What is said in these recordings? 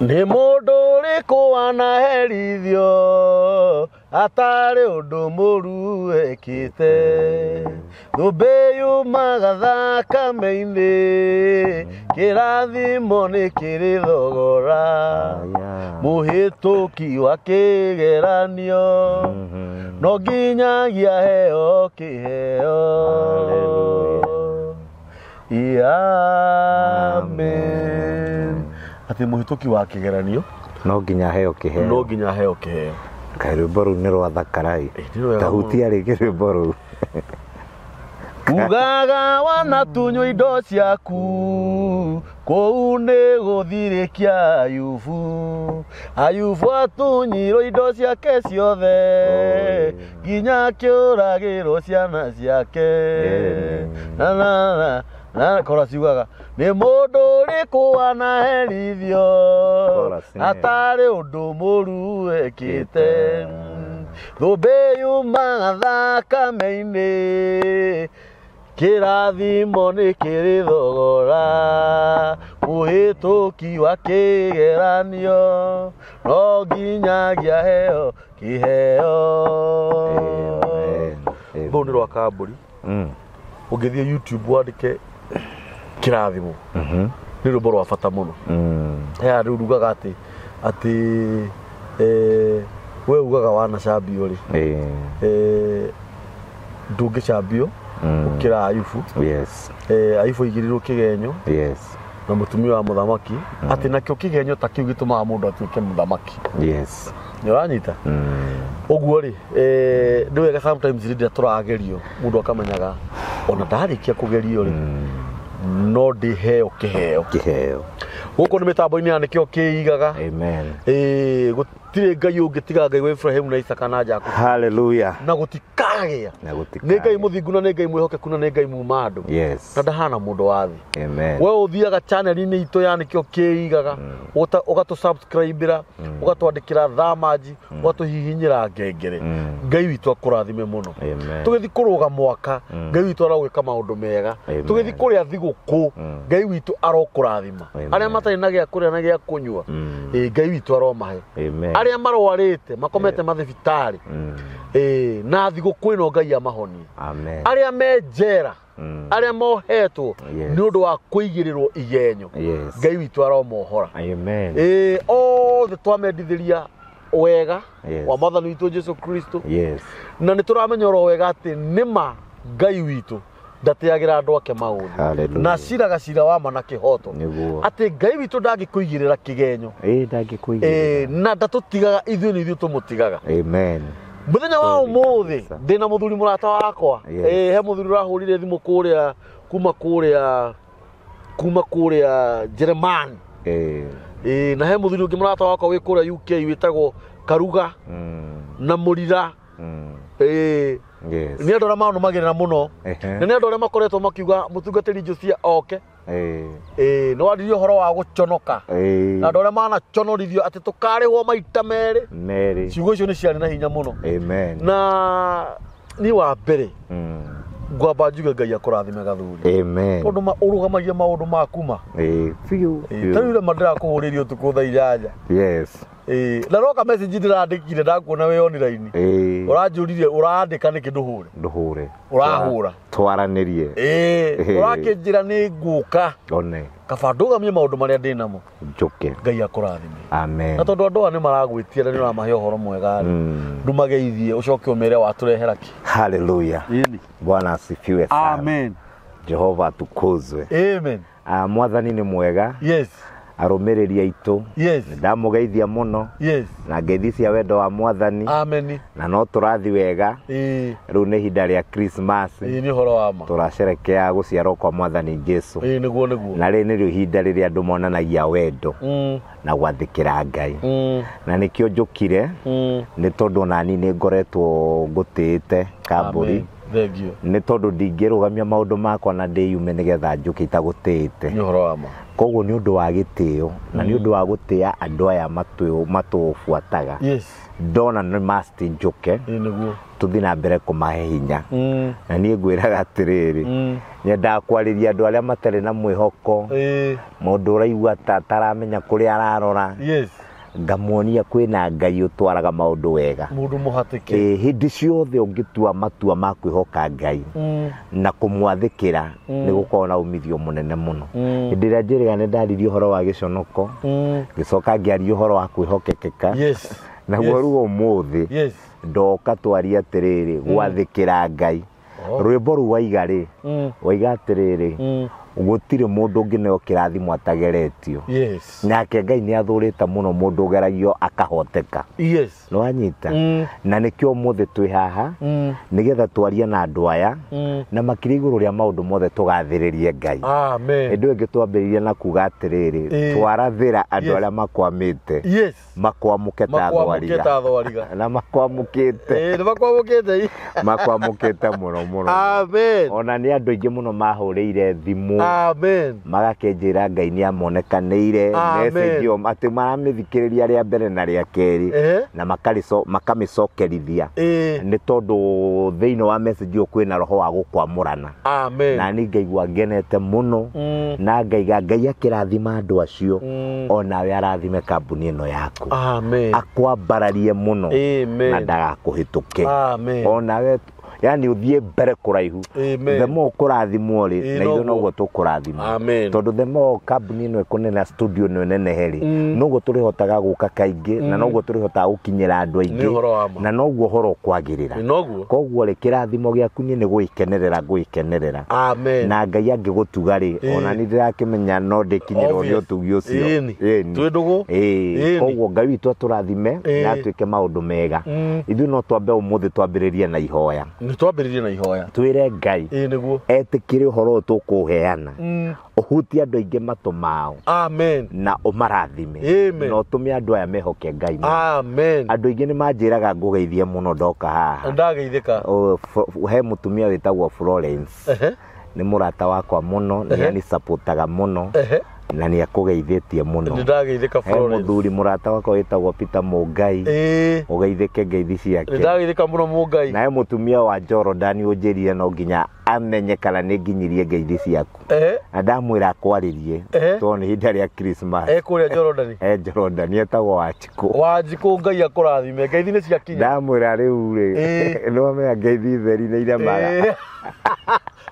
Nĩ mũndũ ũrĩkũ wanaherithio atarĩ ũndũ mũru ekĩte? Thũmbĩ yumaga thakame-inĩ, kĩrathimo nĩ kĩrĩ thogora. Mũhĩtũki wa kĩgeranio no nginyagia heo kĩheo. Amen. Atĩ mũhĩtũki wa kĩgeranio no nginya heo kĩheo. No nginya heo kĩheo. Kaĩ rwĩmbo rũu nĩ rwa thakarai. Nĩ rwega. Tahutia rĩngĩ rwĩmbo rũu. Ugaga wanatunywo indo ciaku, kũu nĩ gũthirĩkia Ayubu. Ayubu atunyirwo indo ciake ciothe, nginya akĩũragĩrwo ciana ciake. Na na na na kora ciugaga nĩ mũndũ ũrĩkũ wanaherithio atarĩ ũndũ mũru ekĩte? Thũmbĩ yumaga thakame-inĩ, kĩrathimo nĩ kĩrĩ thogora. Mũhĩtũki wa kĩgeranio no nginyagia heo kĩheo. Rũu nĩ rwa Kambũri. Ũngĩthiĩ YouTube wandĩke kĩrathimo, nĩ rwĩmbo rwa bata mũno. Hea rĩu rugaga atĩ we ugaga wanacambio rĩ, ndũngĩcambio ũkĩra Ayubu. Ayubu aigĩrĩirwo kĩgenyo na mũtumia wa mũthamaki, atĩ nakĩo kĩgenyo ta kĩu gĩtũmaga mũndũ atuĩke mũthamaki. Nĩ ũranyita? Ũguo rĩ, nĩ wega sometimes rĩrĩa tũragerio mũndũ akamenyaga ona ndarĩkia kũgerio rĩ, no ndĩheo kĩheo. Kĩheo. Gũkũ nĩ mĩtambo-inĩ ya Nĩkĩo Kĩigaga. Amen. Gũtirĩ Ngai ũngĩ tiga Ngai wa Ibrahimu na Isaka na Jakubu. Hallelujah. Na gũtikagĩa. Na gũtikagĩa. Nĩ Ngai mũthingu na nĩ Ngai mwĩhokeku na nĩ Ngai muma andũ. Na ndahana mũndũ wa thĩ. Amen. We ũthiaga channel-inĩ itũ ya Nĩkĩo Kĩigaga, ũgatũ subscribe-ĩra, ũgatwandĩkĩra thamaji, ũgatũhihinyĩra ngengere. Ngai witũ akũrathime mũno. Amen. Tũgĩthiĩ kũrũga mwaka, Ngai witũ arogwĩka maũndũ mega. Tũgĩthiĩ kũrĩa thigũkũ, Ngai witũ arokũrathima. Arĩa matarĩ na gĩa kũrĩa na gĩa kũnyua, Ngai witũ aromahe. Amen. Arĩa marwarĩte makomete mathibitarĩ, na thigũkũ ĩno Ngai amahonie. Amen. Arĩa me njera, arĩa mohetwo nĩ ũndũ wa kũigĩrĩrwo igenyo, Ngai witũ aromohora. Amen. Othe twamendithĩria wega wa Mwathani witũ Jesu Kristo. Na nĩ tũramenya oro wega atĩ nĩma Ngai witũ ndateagĩra andũ ake maũndũ, na ciraga cira wa ma na kĩhoto, atĩ Ngai witũ ndangĩkũigĩrĩra kĩgenyo. Ndangĩkũigĩrĩra. Na ndatũtigaga ithuĩ nĩ ithuĩ tũmũtigaga. Amen. Mũthenya wa ũmũthĩ ndĩna mũthuri mũrata wakwa. He mũthuri ũrahũrire thimũ kũrĩa kuma kũrĩa Jeremani. Na he mũthuri ũngĩ mũrata wakwa wĩ kũrĩa UK wĩtagwo Karuga na Mũrira. Nĩ andũ arĩa manũmagĩrĩra mũno. Na nĩ andũ arĩa makoretwo makiuga mũtungatĩri Josia oke. Nĩ waririe ũhoro wa gũconoka. Na andũ arĩa manaconorithio atĩ tũkarĩhwo maita merĩ. Ciugo icio nĩ ciarĩ na hinya mũno. Amen. Na niĩ wa mbere ngwamba njuge Ngai akũrathime gathuri. Amen. Tondũ ũrũgamagia maũndũ maku ma. Biũ. Ta rĩu rĩmwe ndĩrakũhũrĩria ũtukũ thaa 8. Na roka message ndĩrandĩkire ndakuona wĩ online. Ũranjũririe ũrandĩka nĩkĩ ndũhũre? Ndũhũre. Ũrahũra. Twaranĩrie. Ũrakĩnjĩra nĩ ngũka. One. Kaba ndũgamie maũndũ marĩa ndĩ namo. Njũke. Ngai akũrathime. Amen. Na tondũ andũ aya nĩ maragwĩtia na nĩ ũramahe ũhoro mwega rĩ, ndũmageithie ũcoke ũmere watũrehera kĩ. Hallelujah. Bwana asifiwe sana. Amen. Jehova atukuzwe. Amen. Mwathani nĩ mwega. Arũmĩrĩri aitũ. Ndamũgeithia mũno. Na ngeithi cia wendo wa Mwathani. Amen. Na no tũrathi wega. Rĩu nĩ ihinda rĩa Christmas. Nĩ ũhoro wa ma. Tũracerekea gũciarwo kwa Mwathani Jesu. Nĩguo nĩguo. Na rĩrĩ nĩrĩo ihinda rĩrĩa andũ monanagia wendo na gwathĩkĩra Ngai. Na nĩkĩo njũkire, nĩ tondũ onani nĩ ngoretwo ngũtĩĩte Kambũri. Thank you. Nĩ tondũ ndingĩrũgamia maũndũ makwa na ndĩyume nĩgetha njũke itagũtĩĩte. Nĩ ũhoro wa ma. Koguo nĩ ũndũ wa gĩtĩo na nĩ ũndũ wa gũtĩa andũ aya matũbuataga. Ndona nĩ must njũke. Nĩguo. Tũthiĩ na mbere kũmahe hinya. Na niĩ ngwĩraga atĩrĩrĩ, nyendaga kwarĩria andũ arĩa matarĩ na mwĩhoko, mũndũ ũraigua ta ataramenya kũrĩa ararora. Yes. Ngamuonia kwĩna Ngai ũtwaraga maũndũ wega. Mũndũ mũhatĩke. Hĩndĩ ciothe ũngĩtua matua ma kwĩhoka Ngai na kũmwathĩkĩra, nĩ gũkorwo na umithio mũnene mũno. Hĩndĩ ĩrĩa njĩrĩga nĩ ndaririe ũhoro wa gĩconoko, ngĩcoka ngĩaria ũhoro wa kwĩhokekeka. Yes. Naguo rĩu ũmũthĩ Yes. ndoka twarie atĩrĩrĩ, gwathĩkĩra Ngai. Rwĩmbo rũu waiga rĩ, waiga atĩrĩrĩ, gũtirĩ mũndũ ũngĩneo kĩrathimo atageretio. Yes. Nake Ngai nĩ athũrĩte mũno mũndũ ũgeragio akahoteka. Yes. Nĩ wanyita? Na nĩkĩo ũmũthĩ twĩ haha, nĩgetha twarie na andũ aya, na makĩria igũrũ rĩa maũndũ mothe tũgathĩrĩrie Ngai. Amen. Hĩndĩ ĩyo ĩngĩ twambĩrĩria na kuga atĩrĩrĩ, twarathĩra andũ arĩa makwamĩte. Yes. Makwamũke ta thwariga. Ta thwariga. Na makwamũkĩte. Nĩ makwamũkĩte. Makwamũkĩte mũno mũno. Amen. Ona nĩ andũ aingĩ mũno mahũrĩire thimũ. Amen. Magakĩnjĩra Ngai nĩ amonekanĩire message ĩyo atĩ maramĩthikĩrĩria rĩa mbere na rĩa kerĩ, na makamĩcokerithia. Nĩ tondũ thĩinĩ wa message ĩyo kwĩna roho wa gũkwamũrana. Amen. Na niĩ ngaigua ngenete mũno, na ngaiga Ngai akĩrathima andũ acio, onawe arathime kambuni ĩno yaku. Amen. Akwambararie mũno. Amen. Na ndagakũhĩtũke. Amen. Onawe yani ũthiĩ mbere kũraihu. Amen. The more ũkũrathimwo rĩ, na ithuĩ noguo tũkũrathimwo. Amen. Tondũ the more kambuni ĩno ĩkũnene, studio ĩno ĩnenehe rĩ, noguo tũrĩhotaga gũka kaingĩ, na noguo tũrĩhotaga gũkinyĩra andũ aingĩ, na noguo ũhoro ũkwagĩrĩra. Noguo. Koguo rĩ, kĩrathimo gĩaku niĩ nĩ gũgĩkenerera ngũgĩkenerera. Amen. Na Ngai angĩgũtuga rĩ, ona niĩ ndĩrakĩmenya no ndĩkinyĩrwo nĩ ũtugi ũcio. Ĩni. Twĩ ndũgũ. Koguo Ngai witũ atũrathime na atuĩke maũndũ mega. Ithuĩ no twambe ũmũthĩ twambĩrĩrie na ihoya. Nĩ twambĩrĩrie na ihoya. Twĩre Ngai. Nĩguo. Etĩkĩre ũhoro ũyũ tũkũheana. Ũhutie andũ aingĩ matũ mao. Amen. Na ũmarathime. Amen. Na ũtũme andũ aya mehoke Ngai. Amen. Andũ aingĩ nĩ manjĩraga ngũgeithie mũno ndoka haha. Ndageithĩka. He mũtumia wĩtagwo Florence. Nĩ mũrata wakwa mũno, nĩ anisupportaga mũno. Na nĩ akũgeithĩtie mũno. Nĩ ndageithĩka Florence. He mũthuri mũrata wakwa wĩtagwo Peter Mũngai. Ũgeithĩke ngeithi ciake. Nĩ ndageithĩka mũno Mũngai. Na he mũtumia wa Jordan ũnjĩrire no nginya amenye kana nĩ nginyirie ngeithi ciaku. Na ndamwĩra akwarĩrie, tondũ nĩ ihinda rĩa Christmas. Kũrĩa Jordan. Jordan etagwo Wanjikũ. Wanjikũ Ngai akũrathime. Ngeithi nĩ ciakinya. Ndamwĩra rĩu rĩ, nĩ wamenya ngeithi theri nĩ iremaga.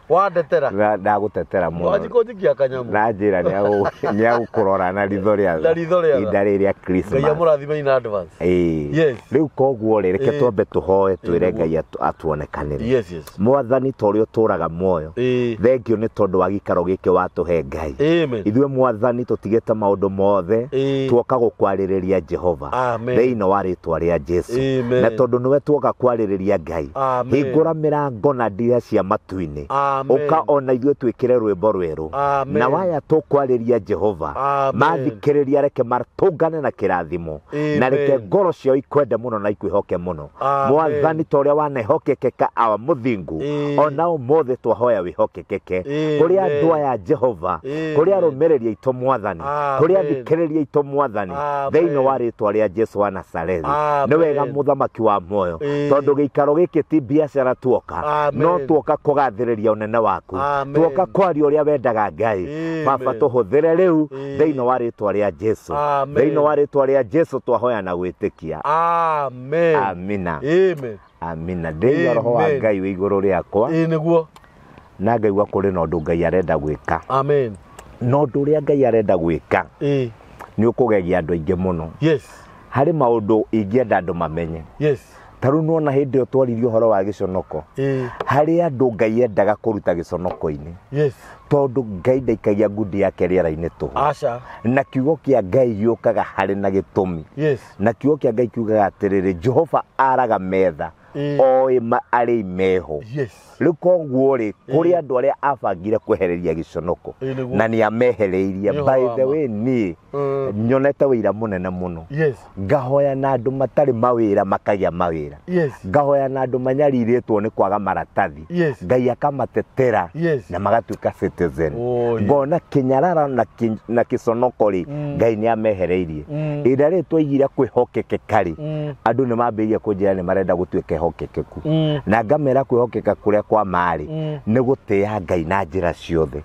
Wandetera. Ndagũtetera mũno. Wanjikũ njikia kanyamũ. Na njĩra nĩ agũkũrora na ritho rĩa tha. Na ritho rĩa tha. Ihinda rĩrĩ rĩa Christmas. Ngai amũrathime in advance. Yes. Rĩu koguo rĩ, reke twambe tũhoe twĩre Ngai atuonekanĩre. Yes, yes. Mwathani ta ũrĩa ũtũraga muoyo. Thengiũ nĩ tondũ wa gĩikaro gĩkĩ watũhe Ngai. Amen. Ithuĩ Mwathani tũtigĩte maũndũ mothe, tuoka gũkwarĩrĩria Jehova. Thĩinĩ wa rĩtwa rĩa Jesu. Na tondũ nĩwe tuoka kwarĩrĩria Ngai, hingũra mĩrango na ndira cia matu-inĩ. Ũka ona ithuĩ twĩkĩre rwĩmbo rwerũ. Na waya tũkwarĩria Jehova, mathikĩrĩria reke matũngane na kĩrathimo, na reke ngoro ciao ikwende mũno na ikwĩhoke mũno. Mwathani ta ũrĩa wanehokekeka awa mũthingu, ona ũmũthĩ twahoya wĩhokekeke kũrĩ andũ aya Jehova, kũrĩ arũmĩrĩri aitũ Mwathani, kũrĩ athikĩrĩria aitũ Mwathani, thĩinĩ wa rĩtwa rĩa Jesu wa Nazarethi. Nĩ wega mũthamaki wa muoyo, tondũ gĩikaro gĩkĩ ti biacara tuoka, no tuoka kũgathĩrĩria ũnene waku, tuoka kwaria ũrĩa wendaga Ngai. Baba tũhũthĩre rĩu thĩinĩ wa rĩtwa rĩa Jesu. Thĩinĩ wa rĩtwa rĩa Jesu twahoya na gwĩtĩkia. Amen. Amina. Amen. Amina. Ndĩigua roho wa Ngai wĩ igũrũ rĩakwa. Nĩguo. Na ngaigua kũrĩ na ũndũ Ngai arenda gwĩka. Amen. Na ũndũ ũrĩa Ngai arenda gwĩka nĩ ũkũgegia andũ aingĩ mũno. Yes. Harĩ maũndũ ingĩenda andũ mamenye. Yes. Ta rĩu nĩwona hĩndĩ ĩyo twaririe ũhoro wa gĩconoko. Harĩ andũ Ngai endaga kũruta gĩconoko-inĩ. Yes. Tondũ Ngai ndaikagia ngundi yake rĩera-inĩ tũhũ. Aca. Na kiugo kĩa Ngai gĩũkaga harĩ na gĩtũmi. Yes. Na kiugo kĩa Ngai kiugaga atĩrĩrĩ, Jehova araga metha oĩ arĩ meho. Yes. Rĩu koguo rĩ, kũrĩ andũ arĩa abangire kwehereria gĩconoko, na nĩ amehereirie. By the way, niĩ nyonete wĩira mũnene mũno. Yes. Ngahoya na andũ matarĩ mawĩra makagĩa mawĩra. Yes. Ngahoya na andũ manyarirĩtwo nĩ kwaga maratathi. Yes. Ngai akamatetera. Yes. Na magatuĩka citizen. Oh, yes. Ngona kĩnyarara na kĩconoko rĩ, Ngai nĩ amehereirie. Ĩrĩa rĩ twaigire kwĩhokekeka rĩ, andũ nĩ mambĩrĩirie kũnjĩra nĩ marenda gũtuĩka ehokekeku na ngamera kwĩhokeka kũrĩa kwa marĩ nĩ gũtĩĩa Ngai na njĩra ciothe.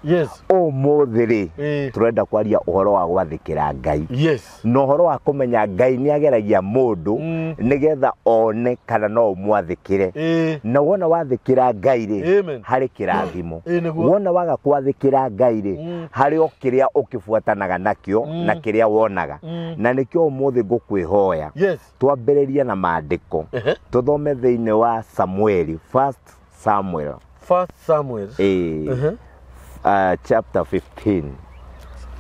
Ũmũthĩ rĩ tũrenda kwaria ũhoro wa gwathĩkĩra Ngai. Na ũhoro wa kũmenya Ngai nĩ ageragia mũndũ nĩgetha one kana no ũmwathĩkĩre. Na wona wathĩkĩra Ngai rĩ harĩ kĩrathimo. Wona waga kwathĩkĩra Ngai rĩ harĩ o kĩrĩa ũkĩbuatanaga nakĩo na kĩrĩa wonaga. Na nĩkĩo ũmũthĩ ngũkwĩhoya twambĩrĩrie na maandĩko tũthome thĩinĩ wa Samueli, First Samuel. First Samuel. Chapter 15.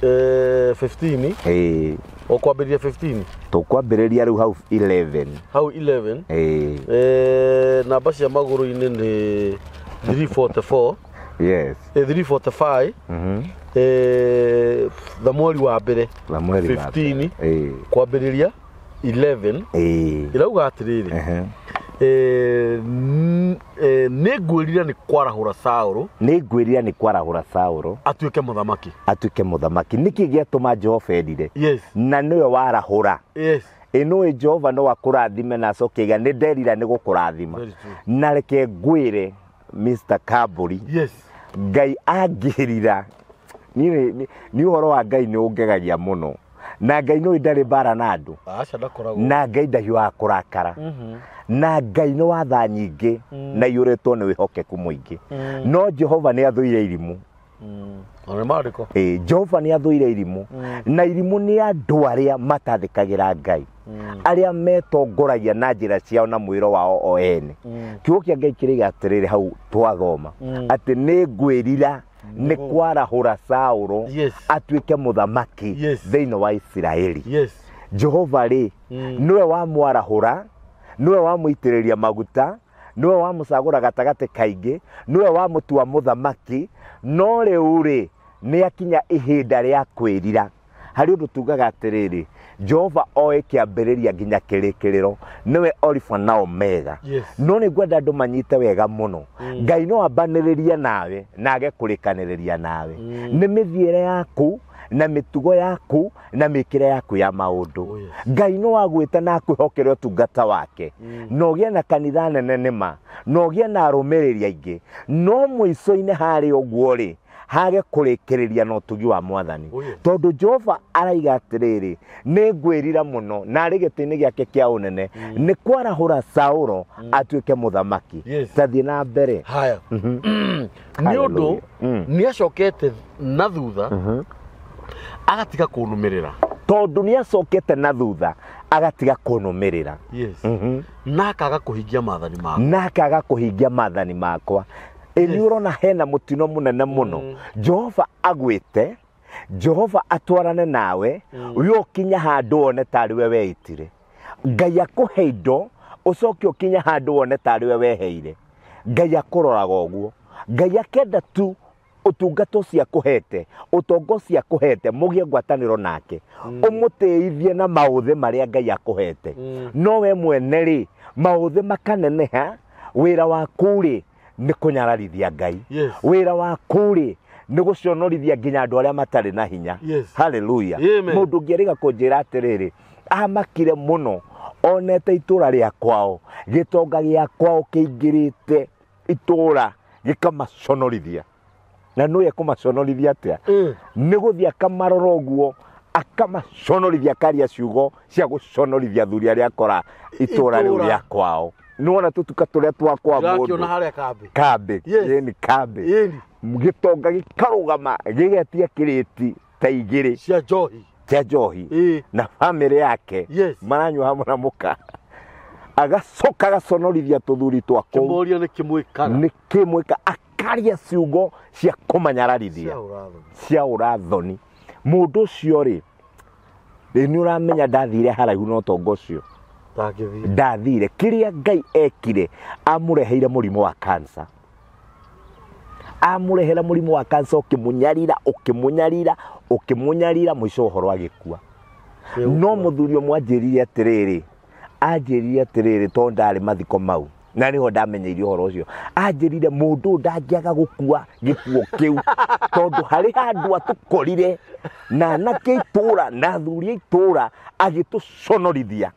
15. Ũkwambĩrĩria 15. Tũkwambĩrĩria rĩu hau 11. Hau 11. Namba cia magũrũ-inĩ nĩ 344. Yes. 345. Samueli wa mbere. Samueli wa mbere. 15. Kwambĩrĩria 11. Ĩrauga atĩrĩrĩ. Nĩ ngwĩrira nĩ kwarahũra Saũlũ. Nĩ ngwĩrira nĩ kwarahũra Saũlũ atuĩke mũthamaki. Atuĩke mũthamaki. Nĩkĩ gĩatũma Jehova erire? Na nĩwe warahũra. Ĩnũĩ Jehova no akũrathime na acoke aiga nĩ nderira nĩ gũkũrathima. Na reke ngwĩre Mr. Kamburi. Ngai angĩrira nĩ ũhoro wa Ngai nĩ ũngegagia mũno. Na Ngai nĩ ndarĩ mbara na andũ. Na Ngai ndahiũhaga kũrakara. Na Ngai nĩ wa tha nyingĩ na iyũrĩtwo nĩ wĩhokeku mũingĩ. No Jehova nĩ athũire irimũ. Jehova nĩ athũire irimũ. Na irimũ nĩ andũ arĩa matathĩkagĩra Ngai. Arĩa metongoragia na njĩra ciao na mwĩro wao o ene. Kiugo kĩa Ngai kĩrĩga atĩrĩrĩ hau twathoma atĩ nĩ ngwĩrira nĩ kwarahũra Saũlũ atuĩke mũthamaki thĩinĩ wa Isiraeli. Jehova rĩ nĩwe wamwarahũra, nĩwe wamũitĩrĩria maguta, nĩwe wamũcagũra gatagatĩ kaingĩ, nĩwe wamũtua mũthamaki, no rĩu rĩ nĩ akinya ihinda rĩa kwĩrira. Harĩ ũndũ tugaga atĩrĩrĩ, Jehova oĩ kĩambĩrĩria nginya kĩrĩkĩrĩro, nĩwe Alifa na Omega. No nĩ ngwenda andũ manyite wega mũno. Ngai no ambanĩrĩrie nawe na age kũrĩkanĩrĩria nawe. Nĩ mĩthiĩre yaku na mĩtugo yaku na mĩkĩre yaku ya maũndũ. Ngai no agwĩte na akwĩhokere ũtungata wake. Na ũgĩe na kanitha nene nĩma, na ũgĩe na arũmĩrĩri aingĩ, no mũico-inĩ harĩ ũguo rĩ hage kũrĩkĩrĩria na ũtugi wa mwathani. Tondũ Jehova araiga atĩrĩrĩ, nĩ ngwĩrira mũno na arĩ gĩtĩ-inĩ gĩake kĩa ũnene nĩ kwarahũra Saũlũ atuĩke mũthamaki. Tathiĩ na mbere. Haya. Nĩ ũndũ nĩ acokete na thutha agatiga kũnũmĩrĩra. Tondũ nĩ acokete na thutha agatiga kũnũmĩrĩra. Na akaga kũhingia maathani makwa. Na akaga kũhingia maathani makwa. Nĩ ũrona hena mũtino mũnene mũno. Jehova agwĩte, Jehova atwarane nawe, we ũkinya handũ wone tarĩ we weitire. Ngai akũhe indo, ũcoke ũkinye handũ wone tarĩ we weheire. Ngai akũroraga ũguo. Ngai akenda tu ũtungata ũcio akũhete, ũtonga ũcio akũhete, mũgĩe ngwatanĩro nake. Ũmũtĩithie na maũthĩ marĩa Ngai akũhete. No we mwene rĩ, maũthĩ makaneneha, wĩra waku rĩ nĩ kũnyararithia Ngai. Wĩra waku rĩ nĩ gũconorithia nginya andũ arĩa matarĩ na hinya. Hallelujah. Mũndũ ũngĩ erĩga kũnjĩra atĩrĩrĩ, amakire mũno onete itũra rĩa kwao, gĩtonga gĩa kwao kĩingĩrĩte itũra gĩkamaconorithia. Na nũĩ ekũmaconorithia atĩa? Nĩ gũthiĩ akamarora ũguo, akamaconorithia, akaria ciugo cia gũconorithia athuri arĩa akora itũra rĩu rĩa kwao. Nĩwona tũtuka tũrĩa twa kwa mũndũ kambĩ, ĩni kambĩ, gĩtonga gĩkarũgama gĩgetia kĩrĩti ta igĩrĩ cia njohi, cia njohi na bamĩrĩ yake maranyua hamwe na mũka. Agacoka agaconorithia tũthuri twa kũu. Kĩmoria nĩ kĩmwĩkaga, nĩ kĩmwĩka, akaria ciugo cia kũmanyararithia cia ũrathoni. Mũndũ ũcio rĩ, nĩ ũramenya ndathire haraihu na ũtonga ũcio. Ndathire. Kĩrĩa Ngai ekire, amũreheire mũrimũ wa cancer. Amũrehera mũrimũ wa cancer ũkĩmũnyarira, ũkĩmũnyarira, ũkĩmũnyarira, mũico ũhoro agĩkua. No mũthuri ũmwe anjĩrire atĩrĩrĩ, anjĩrire atĩrĩrĩ tondũ ndarĩ mathiko mau, na nĩho ndamenyeire ũhoro ũcio. Anjĩrire mũndũ ndangĩaga gũkua gĩkuo kĩu tondũ harĩ handũ atũkorire na anake itũra na athuri a itũra agĩtũconorithia,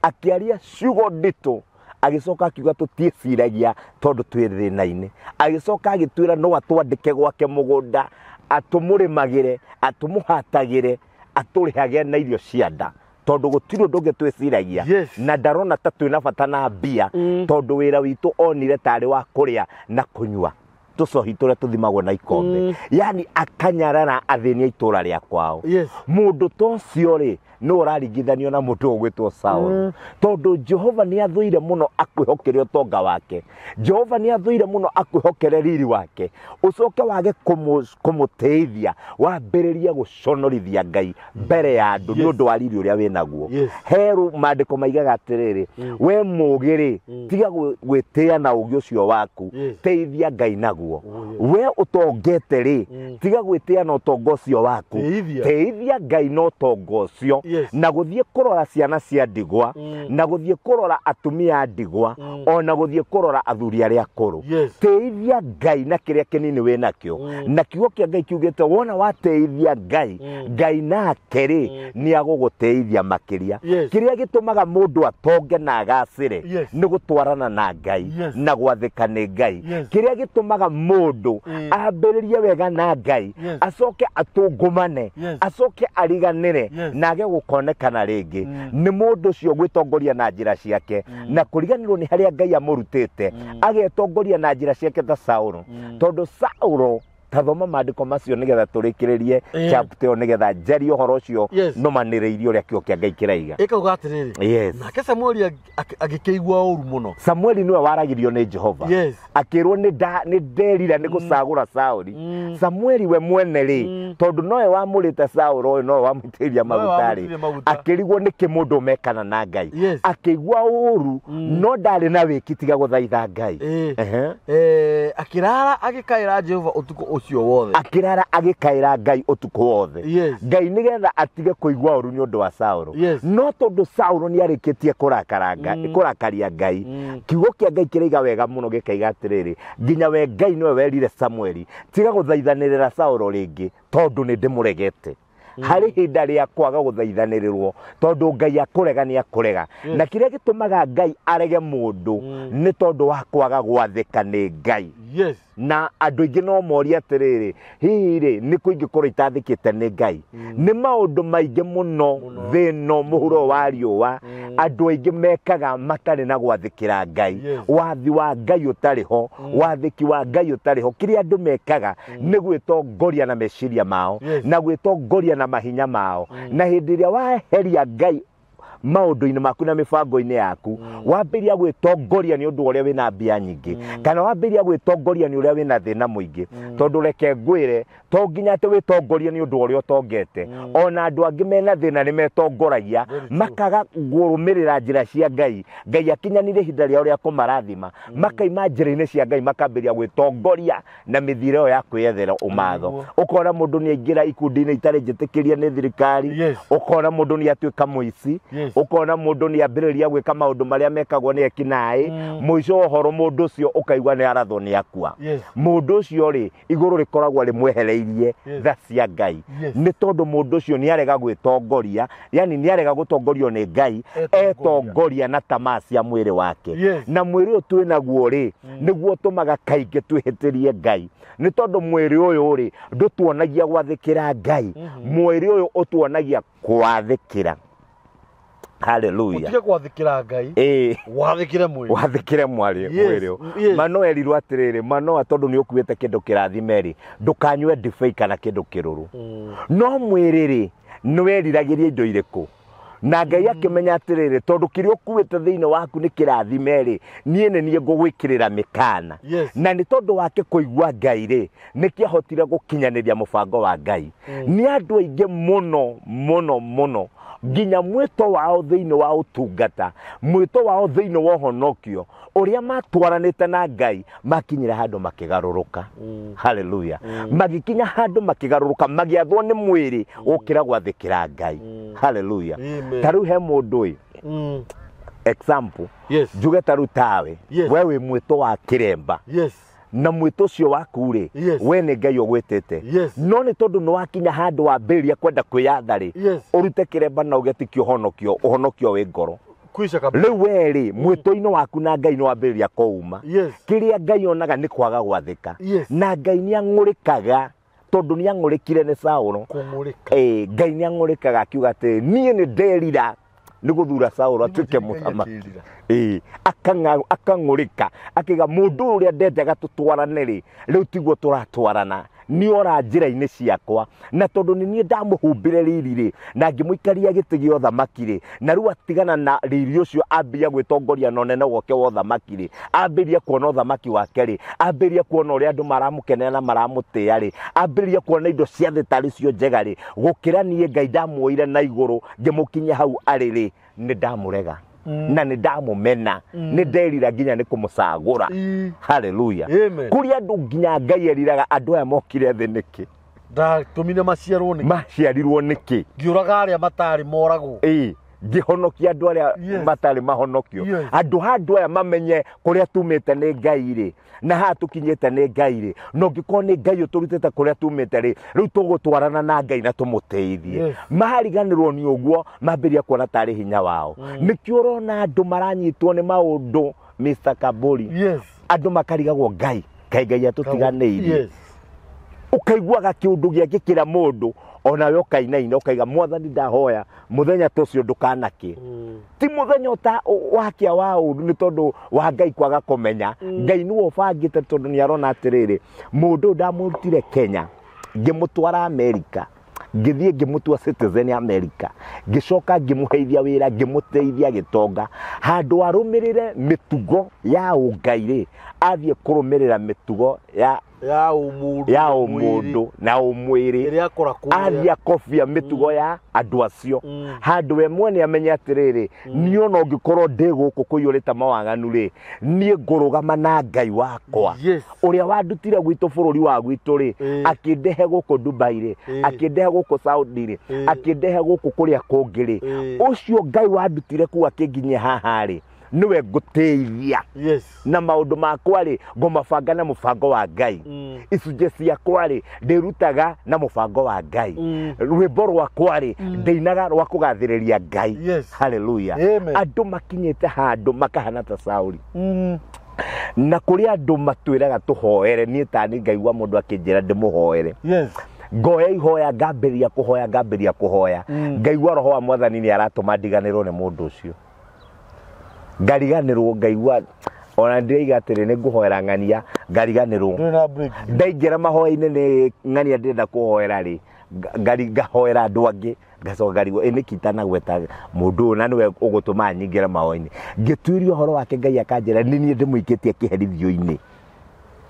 akĩaria ciugo nditũ, Agĩcoka akiuga tũtiĩciragia tondũ twĩ thĩna-inĩ. Agĩcoka agĩtwĩra no atwandĩke gwake mũgũnda, atũmũrĩmagĩre, atũmũhatagĩre, atũrĩhage na irio cia nda. Tondũ gũtirĩ ũndũ ũngĩ twĩciragia. Na ndarona ta twĩna bata na mbia, tondũ wĩra witũ onire tarĩ wa kũrĩa na kũnyua. Tũcohi tũrĩa tũthimagwo na ikombe. Yani akanyarara athĩni a itũra rĩa kwao. Mũndũ ta ũcio rĩ, nĩ ũraringithanio na mũndũ ũgwĩtwo Saũlũ. Tondũ Jehova nĩ athũire mũno akwĩhokere ũtonga wake. Jehova nĩ athũire mũno akwĩhokere riri wake. Ũcoke wage kũmũteithia, wambĩrĩrie gũconorithia Ngai mbere ya andũ nĩ ũndũ wa riri ũrĩa wĩnaguo. Heru maandĩko maigaga atĩrĩrĩ, we mũũgĩ rĩ, tiga gwĩtĩa na ũũgĩ ũcio waku, teithia Ngai naguo. We ũtongete rĩ, tiga gwĩtĩa na ũtonga ũcio waku, teithia Ngai na ũtonga ũcio. Na gũthiĩ kũrora ciana cia ndigwa, na gũthiĩ kũrora atumia a ndigwa, ona gũthiĩ kũrora athuri arĩa akũrũ. Teithia Ngai na kĩrĩa kĩnini wĩnakĩo. Na kiugo kĩa Ngai kiugĩte wona wateithia Ngai, Ngai nake rĩ nĩ agũgũteithia makĩria. Kĩrĩa gĩtũmaga mũndũ atonge na agacĩre nĩ gũtwarana na Ngai na gwathĩka nĩ Ngai. Kĩrĩa gĩtũmaga mũndũ ambĩrĩrie wega na Ngai, acoke atũngũmane, acoke ariganĩre na age gũkonekana rĩngĩ, nĩ mũndũ ũcio gwĩtongoria na njĩra ciake na kũriganĩrwo nĩ harĩa Ngai amũrutĩte, agetongoria na njĩra ciake ta Saũlũ. Tondũ Saũlũ, tathoma maandĩko macio nĩgetha tũrĩkĩrĩrie chapter ĩyo, nĩgetha njarie ũhoro ũcio nũmanĩrĩirie ũrĩa kiugo kĩa Ngai kĩraiga. Ĩkauga atĩrĩrĩ, nake Samueli agĩkĩigua ũru mũno. Samueli nĩwe waragĩrio nĩ Jehova. Akĩrwo nĩ nderira nĩ gũcagũra Saũli. Samueli we mwene rĩ, tondũ nowe wamũrĩte Saũlũ ũyũ, nowe wamũitĩrĩria maguta rĩ, akĩrigwo nĩkĩ mũndũ mekana na Ngai. Akĩigua ũru, no ndarĩ na wĩki tiga gũthaitha Ngai. Akĩrara agĩkaĩra Jehova ũtukũ ũcio wothe. Akĩrara agĩkaĩra Ngai ũtukũ wothe. Ngai nĩgetha atige kũigua ũru nĩ ũndũ wa Saũlũ. No tondũ Saũlũ nĩ arĩkĩtie kũrakaria Ngai, kiugo kĩa Ngai kĩraiga wega mũno gĩkaiga atĩrĩrĩ, nginya we Ngai nĩwe werire Samueli, tiga gũthaithanĩrĩra Saũlũ rĩngĩ tondũ nĩ ndĩmũregete. Harĩ ihinda rĩa kwaga gũthaithanĩrĩrwo tondũ Ngai akũrega nĩ akũrega. Na kĩrĩa gĩtũmaga Ngai arege mũndũ nĩ tondũ wa kwaga gwathĩka nĩ Ngai. Na andũ aingĩ no morie atĩrĩrĩ, hihi rĩ nĩ kũ ingĩkorwo itathĩkĩte nĩ Ngai? Nĩ maũndũ maingĩ mũno thĩ ĩno mũhuro wa riũa andũ aingĩ mekaga matarĩ na gwathĩkĩra Ngai. Wathi wa Ngai ũtarĩ ho, wathĩki wa Ngai ũtarĩ ho. Kĩrĩa andũ mekaga nĩ gwĩtongoria na meciria mao, na gwĩtongoria na mahinya mao. Na hĩndĩ ĩrĩa waheria Ngai maũndũ-inĩ maku na mĩbango-inĩ yaku, wambĩrĩria gwĩtongoria nĩ ũndũ ũrĩa wĩna mbia nyingĩ, kana wambĩrĩria gwĩtongoria nĩ ũrĩa wĩna thĩna mũingĩ. Tondũ reke ngwĩre, to nginya atĩ wĩtongorie nĩ ũndũ ũrĩa ũtongete. Ona andũ angĩ mena thĩna nĩ metongoragia, makaga kũrũmĩrĩra njĩra cia Ngai. Ngai akinyanĩire ihinda rĩao rĩa kũmarathima, makaima njĩra-inĩ cia Ngai, makambĩrĩria gwĩtongoria na mĩthiĩre ĩyo ya kwĩyethera ũmatho. Ũkona mũndũ nĩ aingĩra ikundi-inĩ itarĩ njĩtĩkĩrie nĩ thirikari, ũkona mũndũ nĩ atuĩka mũici, ũkona mũndũ nĩ ambĩrĩria gwĩka maũndũ marĩa mekagwo nĩ ekinaĩ. Mũico wa ũhoro mũndũ ũcio ũkaigua nĩ arathwo nĩ akua. Mũndũ ũcio rĩ, igũrũ rĩkoragwo rĩmwehereirie tha cia Ngai. Nĩ tondũ mũndũ ũcio nĩ arega gwĩtongoria, yani nĩ arega gũtongorio nĩ Ngai, etongoria na tamaa cia mwĩrĩ wake. Na mwĩrĩ ũyũ twĩnaguo rĩ, nĩguo ũtũmaga kaingĩ twĩhĩtĩrie Ngai. Nĩ tondũ mwĩrĩ ũyũ rĩ, ndũtuonagia gwathĩkĩra Ngai. Mwĩrĩ ũyũ ũtuonagia kwathĩkĩra. Hallelujah. Utige gwathĩkĩra Ngai. Wathĩkĩre mwĩrĩ. Wathĩkĩre mwĩrĩ. Manoa erirwo atĩrĩrĩ, Manoa tondũ nĩ ũkuĩte kĩndũ kĩrathime rĩ, ndũkanyue ndibei kana kĩndũ kĩrũrũ. No mwĩrĩ rĩ, nĩ weriragĩria indo irĩkũ? Na Ngai akĩmenya atĩrĩrĩ, tondũ kĩrĩa ũkuĩte thĩinĩ waku nĩ kĩrathime rĩ, niĩ nĩ niĩ ngũgwĩkĩrĩra mĩkana. Na nĩ tondũ wake kũigua Ngai rĩ, nĩ kĩahotire gũkinyanĩria mũbango wa Ngai. Nĩ andũ aingĩ mũno mũno mũno nginya mwĩto wao thĩinĩ wa ũtungata, mwĩto wao thĩinĩ wa ũhonokio, ũrĩa matwaranĩte na Ngai, makinyĩra handũ makĩgarũrũka. Hallelujah. Magĩkinya handũ makĩgarũrũka, magĩathwo nĩ mwĩrĩ gũkĩra gwathĩkĩra Ngai. Hallelujah. Ta rĩu he mũndũ ĩ, example, njuge ta rĩu tawe, we wĩ mwĩto wa kĩremba. Na mwĩto ũcio waku rĩ, we nĩ Ngai ũgwĩtĩte. No nĩ tondũ nĩ wakinya handũ wambĩrĩria kwenda kwĩyatha rĩ, ũrute kĩremba na uge ti kĩũhonokio, ũhonokio wĩ ngoro. Kwisha kabisa. Rĩu we rĩ mwĩtũ-inĩ waku na Ngai nĩ wambĩrĩria kũuma. Kĩrĩa Ngai onaga nĩ kwaga gwathĩka. Na Ngai nĩ ang'ũrĩkaga tondũ nĩ ang'ũrĩkire nĩ Saũlũ. Ngai nĩ ang'ũrĩkaga akiuga atĩ niĩ nĩ nderira nĩ gũthura Saũlũ atuĩke mũthamaki. Akang'ũrĩka akiga mũndũ ũrĩa ndendaga tũtwarane rĩ rĩu tiguo tũratwarana nĩ ora njĩra-inĩ ciakwa na tondũ nĩ niĩ ndamũhumbire riri rĩ na ngĩmũikaria gĩtĩ gĩa ũthamaki rĩ na rĩu atigana na riri ũcio ambia gwĩtongoria na ũnene wake wa ũthamaki rĩ ambĩrĩria kuona ũthamaki wake rĩ ambĩrĩria kuona ũrĩa andũ maramũkenera na maramũtĩĩa rĩ ambĩrĩria kuona indo cia thĩ tarĩ cio njega rĩ gũkĩra niĩ Ngai ndamuoire na igũrũ ngĩmũkinyia hau arĩ rĩ nĩ ndamũrega na nĩ ndamũmena nĩ nderira nginya nĩ kũmũcagũra. Hallelujah. Kũrĩ andũ nginya Ngai eriraga andũ aya mokire thĩ nĩkĩ ndatũmire maciarwo nĩkĩ maciarirwo nĩkĩ ngĩũraga arĩa matarĩ moragwo ngĩhonokia andũ arĩa matarĩ mahonokio. Andũ handũ aya mamenye kũrĩa tumĩte nĩ Ngai rĩ na haha tũkinyĩte nĩ Ngai rĩ na ũngĩkorwo nĩ Ngai ũtũrutĩte kũrĩa tumĩte rĩ rĩu tũgũtwarana na Ngai na tũmũteithie. Mariganĩrwo nĩ ũguo mambĩrĩria kuona tarĩ hinya wao. Nĩkĩo ũrona andũ maranyitwo nĩ maũndũ Mr. Kaburi. Andũ makarigagwo Ngai Ngai Ngai atũtiganĩirie. Ũkaiguaga kĩũndũ gĩangĩkĩra mũndũ onawe ũkainaina ũkaiga mwathani ndahoya mũthenya ta ũcio ndũkanakĩ. Ti mũthenya ũta wakia wa ũndũ nĩ tondũ wa Ngai kwaga kũmenya. Ngai nĩwe ũbangĩte tondũ nĩ arona atĩrĩrĩ mũndũ ndamũrutire Kenya ngĩmũtwara America ngĩthiĩ ngĩmũtua citizen ya America ngĩcoka ngĩmũheithia wĩra ngĩmũteithia gĩtonga handũ arũmĩrĩre mĩtugo ya ũngai rĩ athiĩ kũrũmĩrĩra mĩtugo ya ũmũndũ na ũmwĩrĩ athiĩ akobia mĩtugo ya andũ acio handũ we mwene amenye atĩrĩrĩ niĩ ona ũngĩkorwo ndĩ gũkũ kũiyũrĩte mawaganu rĩ niĩ ngũrũgama na Ngai wakwa ũrĩa wandutire gwitũ bũrũri wa gwitũ rĩ akĩndehe gũkũ Dubai rĩ akĩndehe gũkũ Saudi rĩ akĩndehe gũkũ kũrĩa kũngĩ rĩ ũcio Ngai wandutire kũu akĩnginyia haha rĩ niwe ngũteithia. Na maũndũ makwa rĩ ngũmabanga na mũbango wa Ngai. Icunjĩ ciakwa rĩ ndĩrutaga na mũbango wa Ngai. Rwĩmbo rwakwa rĩ ndĩinaga rwa kũgathĩrĩria Ngai. Hallelujah. Andũ makinyĩte handũ makahana ta Sauli. Na kũrĩ andũ matwĩraga tũhoere niĩ tani ngaigua mũndũ akĩnjĩra ndĩmũhoere. Ngoya ihoya ngambĩrĩria kũhoya ngambĩrĩria kũhoya ngaigua roho wa mwathani nĩ aratũma ndiganĩrwo nĩ mũndũ ũcio. Ngariganĩrwo ngaigua ona ndĩraiga atĩrĩ nĩ ngũhoera ng'ania ngariganĩrwo ndaingĩra mahoya-inĩ nĩ ng'ania ndĩrenda kũhoera rĩ ngahoera andũ angĩ ngacoka ngarigwo ĩ nĩkĩ itanagweta mũndũ ũyũ na nĩwe ũgũtũma nyingĩre mahoya-inĩ ngĩtuĩria ũhoro wake Ngai akanjĩra nĩ niĩ ndĩmũikĩtie kĩherithio-inĩ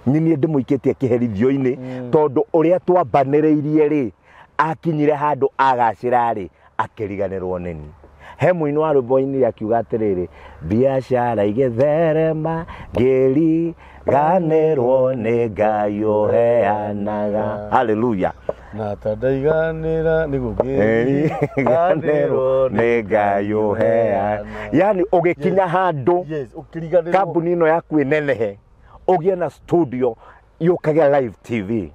nĩ niĩ ndĩmũikĩtie kĩherithio-inĩ tondũ ũrĩa twambanĩrĩirie rĩ akinyire handũ agacĩra rĩ akĩriganĩrwo nĩ niĩ. He mũini wa rwĩmbo-inĩ akiuga atĩrĩrĩ biacara igĩtherema ngĩriganĩrwo nĩ Ngai ũheanaga. Hallelujah. Na ta ndaiganĩra nĩguo ngĩriganĩrwo nĩ Ngai ũheanaga. Yani ũgĩkinya handũ kambuni ĩno yaku ĩnenehe ũgĩe na studio yũkage live TV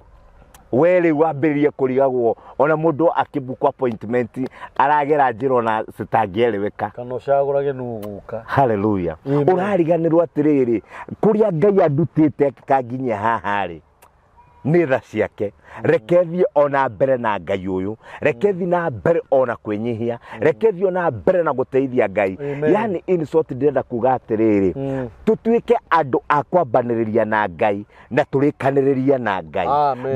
we rĩu wambĩrĩrie kũrigagwo ona mũndũ akĩbook appointment aragera njĩra ona citangĩereweka kana ũcagũrage nũ ũgũka. Hallelujah. Ũrariganĩrwo atĩrĩrĩ kũrĩa Ngai andutĩte akanginyia haha rĩ nĩ tha ciake. Reke thiĩ ona mbere na Ngai ũyũ, reke thiĩ na mbere ona kwĩnyihia, reke thiĩ ona mbere na gũteithia Ngai. Yani in short ndĩrenda kuga atĩrĩrĩ tũtuĩke andũ a kwambanĩrĩria na Ngai na tũrĩkanĩrĩria na Ngai.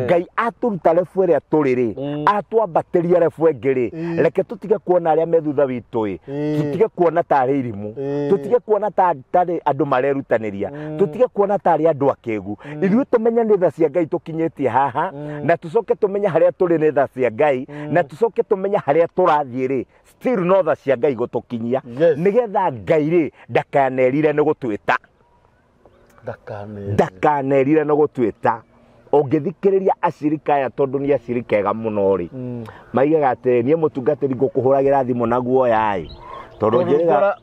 Ngai atũruta rebu ĩrĩa tũrĩ rĩ atwambatĩria rebu ĩngĩ rĩ reke tũtige kuona arĩa me thutha witũ ĩ tũtige kuona tarĩ irimũ tũtige kuona tarĩ andũ marerutanĩria tũtige kuona tarĩ andũ akĩgu. Ithuĩ tũmenye nĩ tha cia Ngai tũkinyĩtie haha na tũcoke tũmenye harĩa tũrĩ nĩ tha cia Ngai na tũcoke tũmenye harĩa tũrathiĩ rĩ still no tha cia Ngai gũtũkinyia nĩgetha Ngai rĩ ndakanerire nĩ gũtwĩta ndakanerire nĩ gũtwĩta. Ũngĩthikĩrĩria acirika aya tondũ nĩ acirika ega mũno rĩ maigaga atĩ niĩ mũtungatĩri ngũkũhũragĩra thimũ na guoya ĩ tondũ njĩrĩga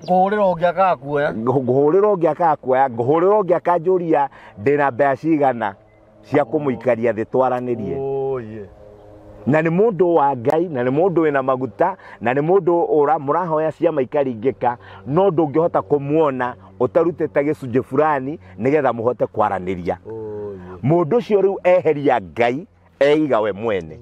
ngũhũrĩra ũngĩ akakuoya ngũhũrĩra ũngĩ akakuoya ngũhũrĩra ũngĩ akanjũria ndĩna mbeca cigana cia kũmũikaria thĩ twaranĩrie. Na nĩ mũndũ wa Ngai, na nĩ mũndũ wĩna maguta, na nĩ mũndũ mũrahoya ciama ikaringĩka, no ndũngĩhota kũmuona ũtarutĩte gĩcunjĩ fulani nĩgetha mũhote kwaranĩria. Mũndũ ũcio rĩu eheria Ngai, eiga we mwene.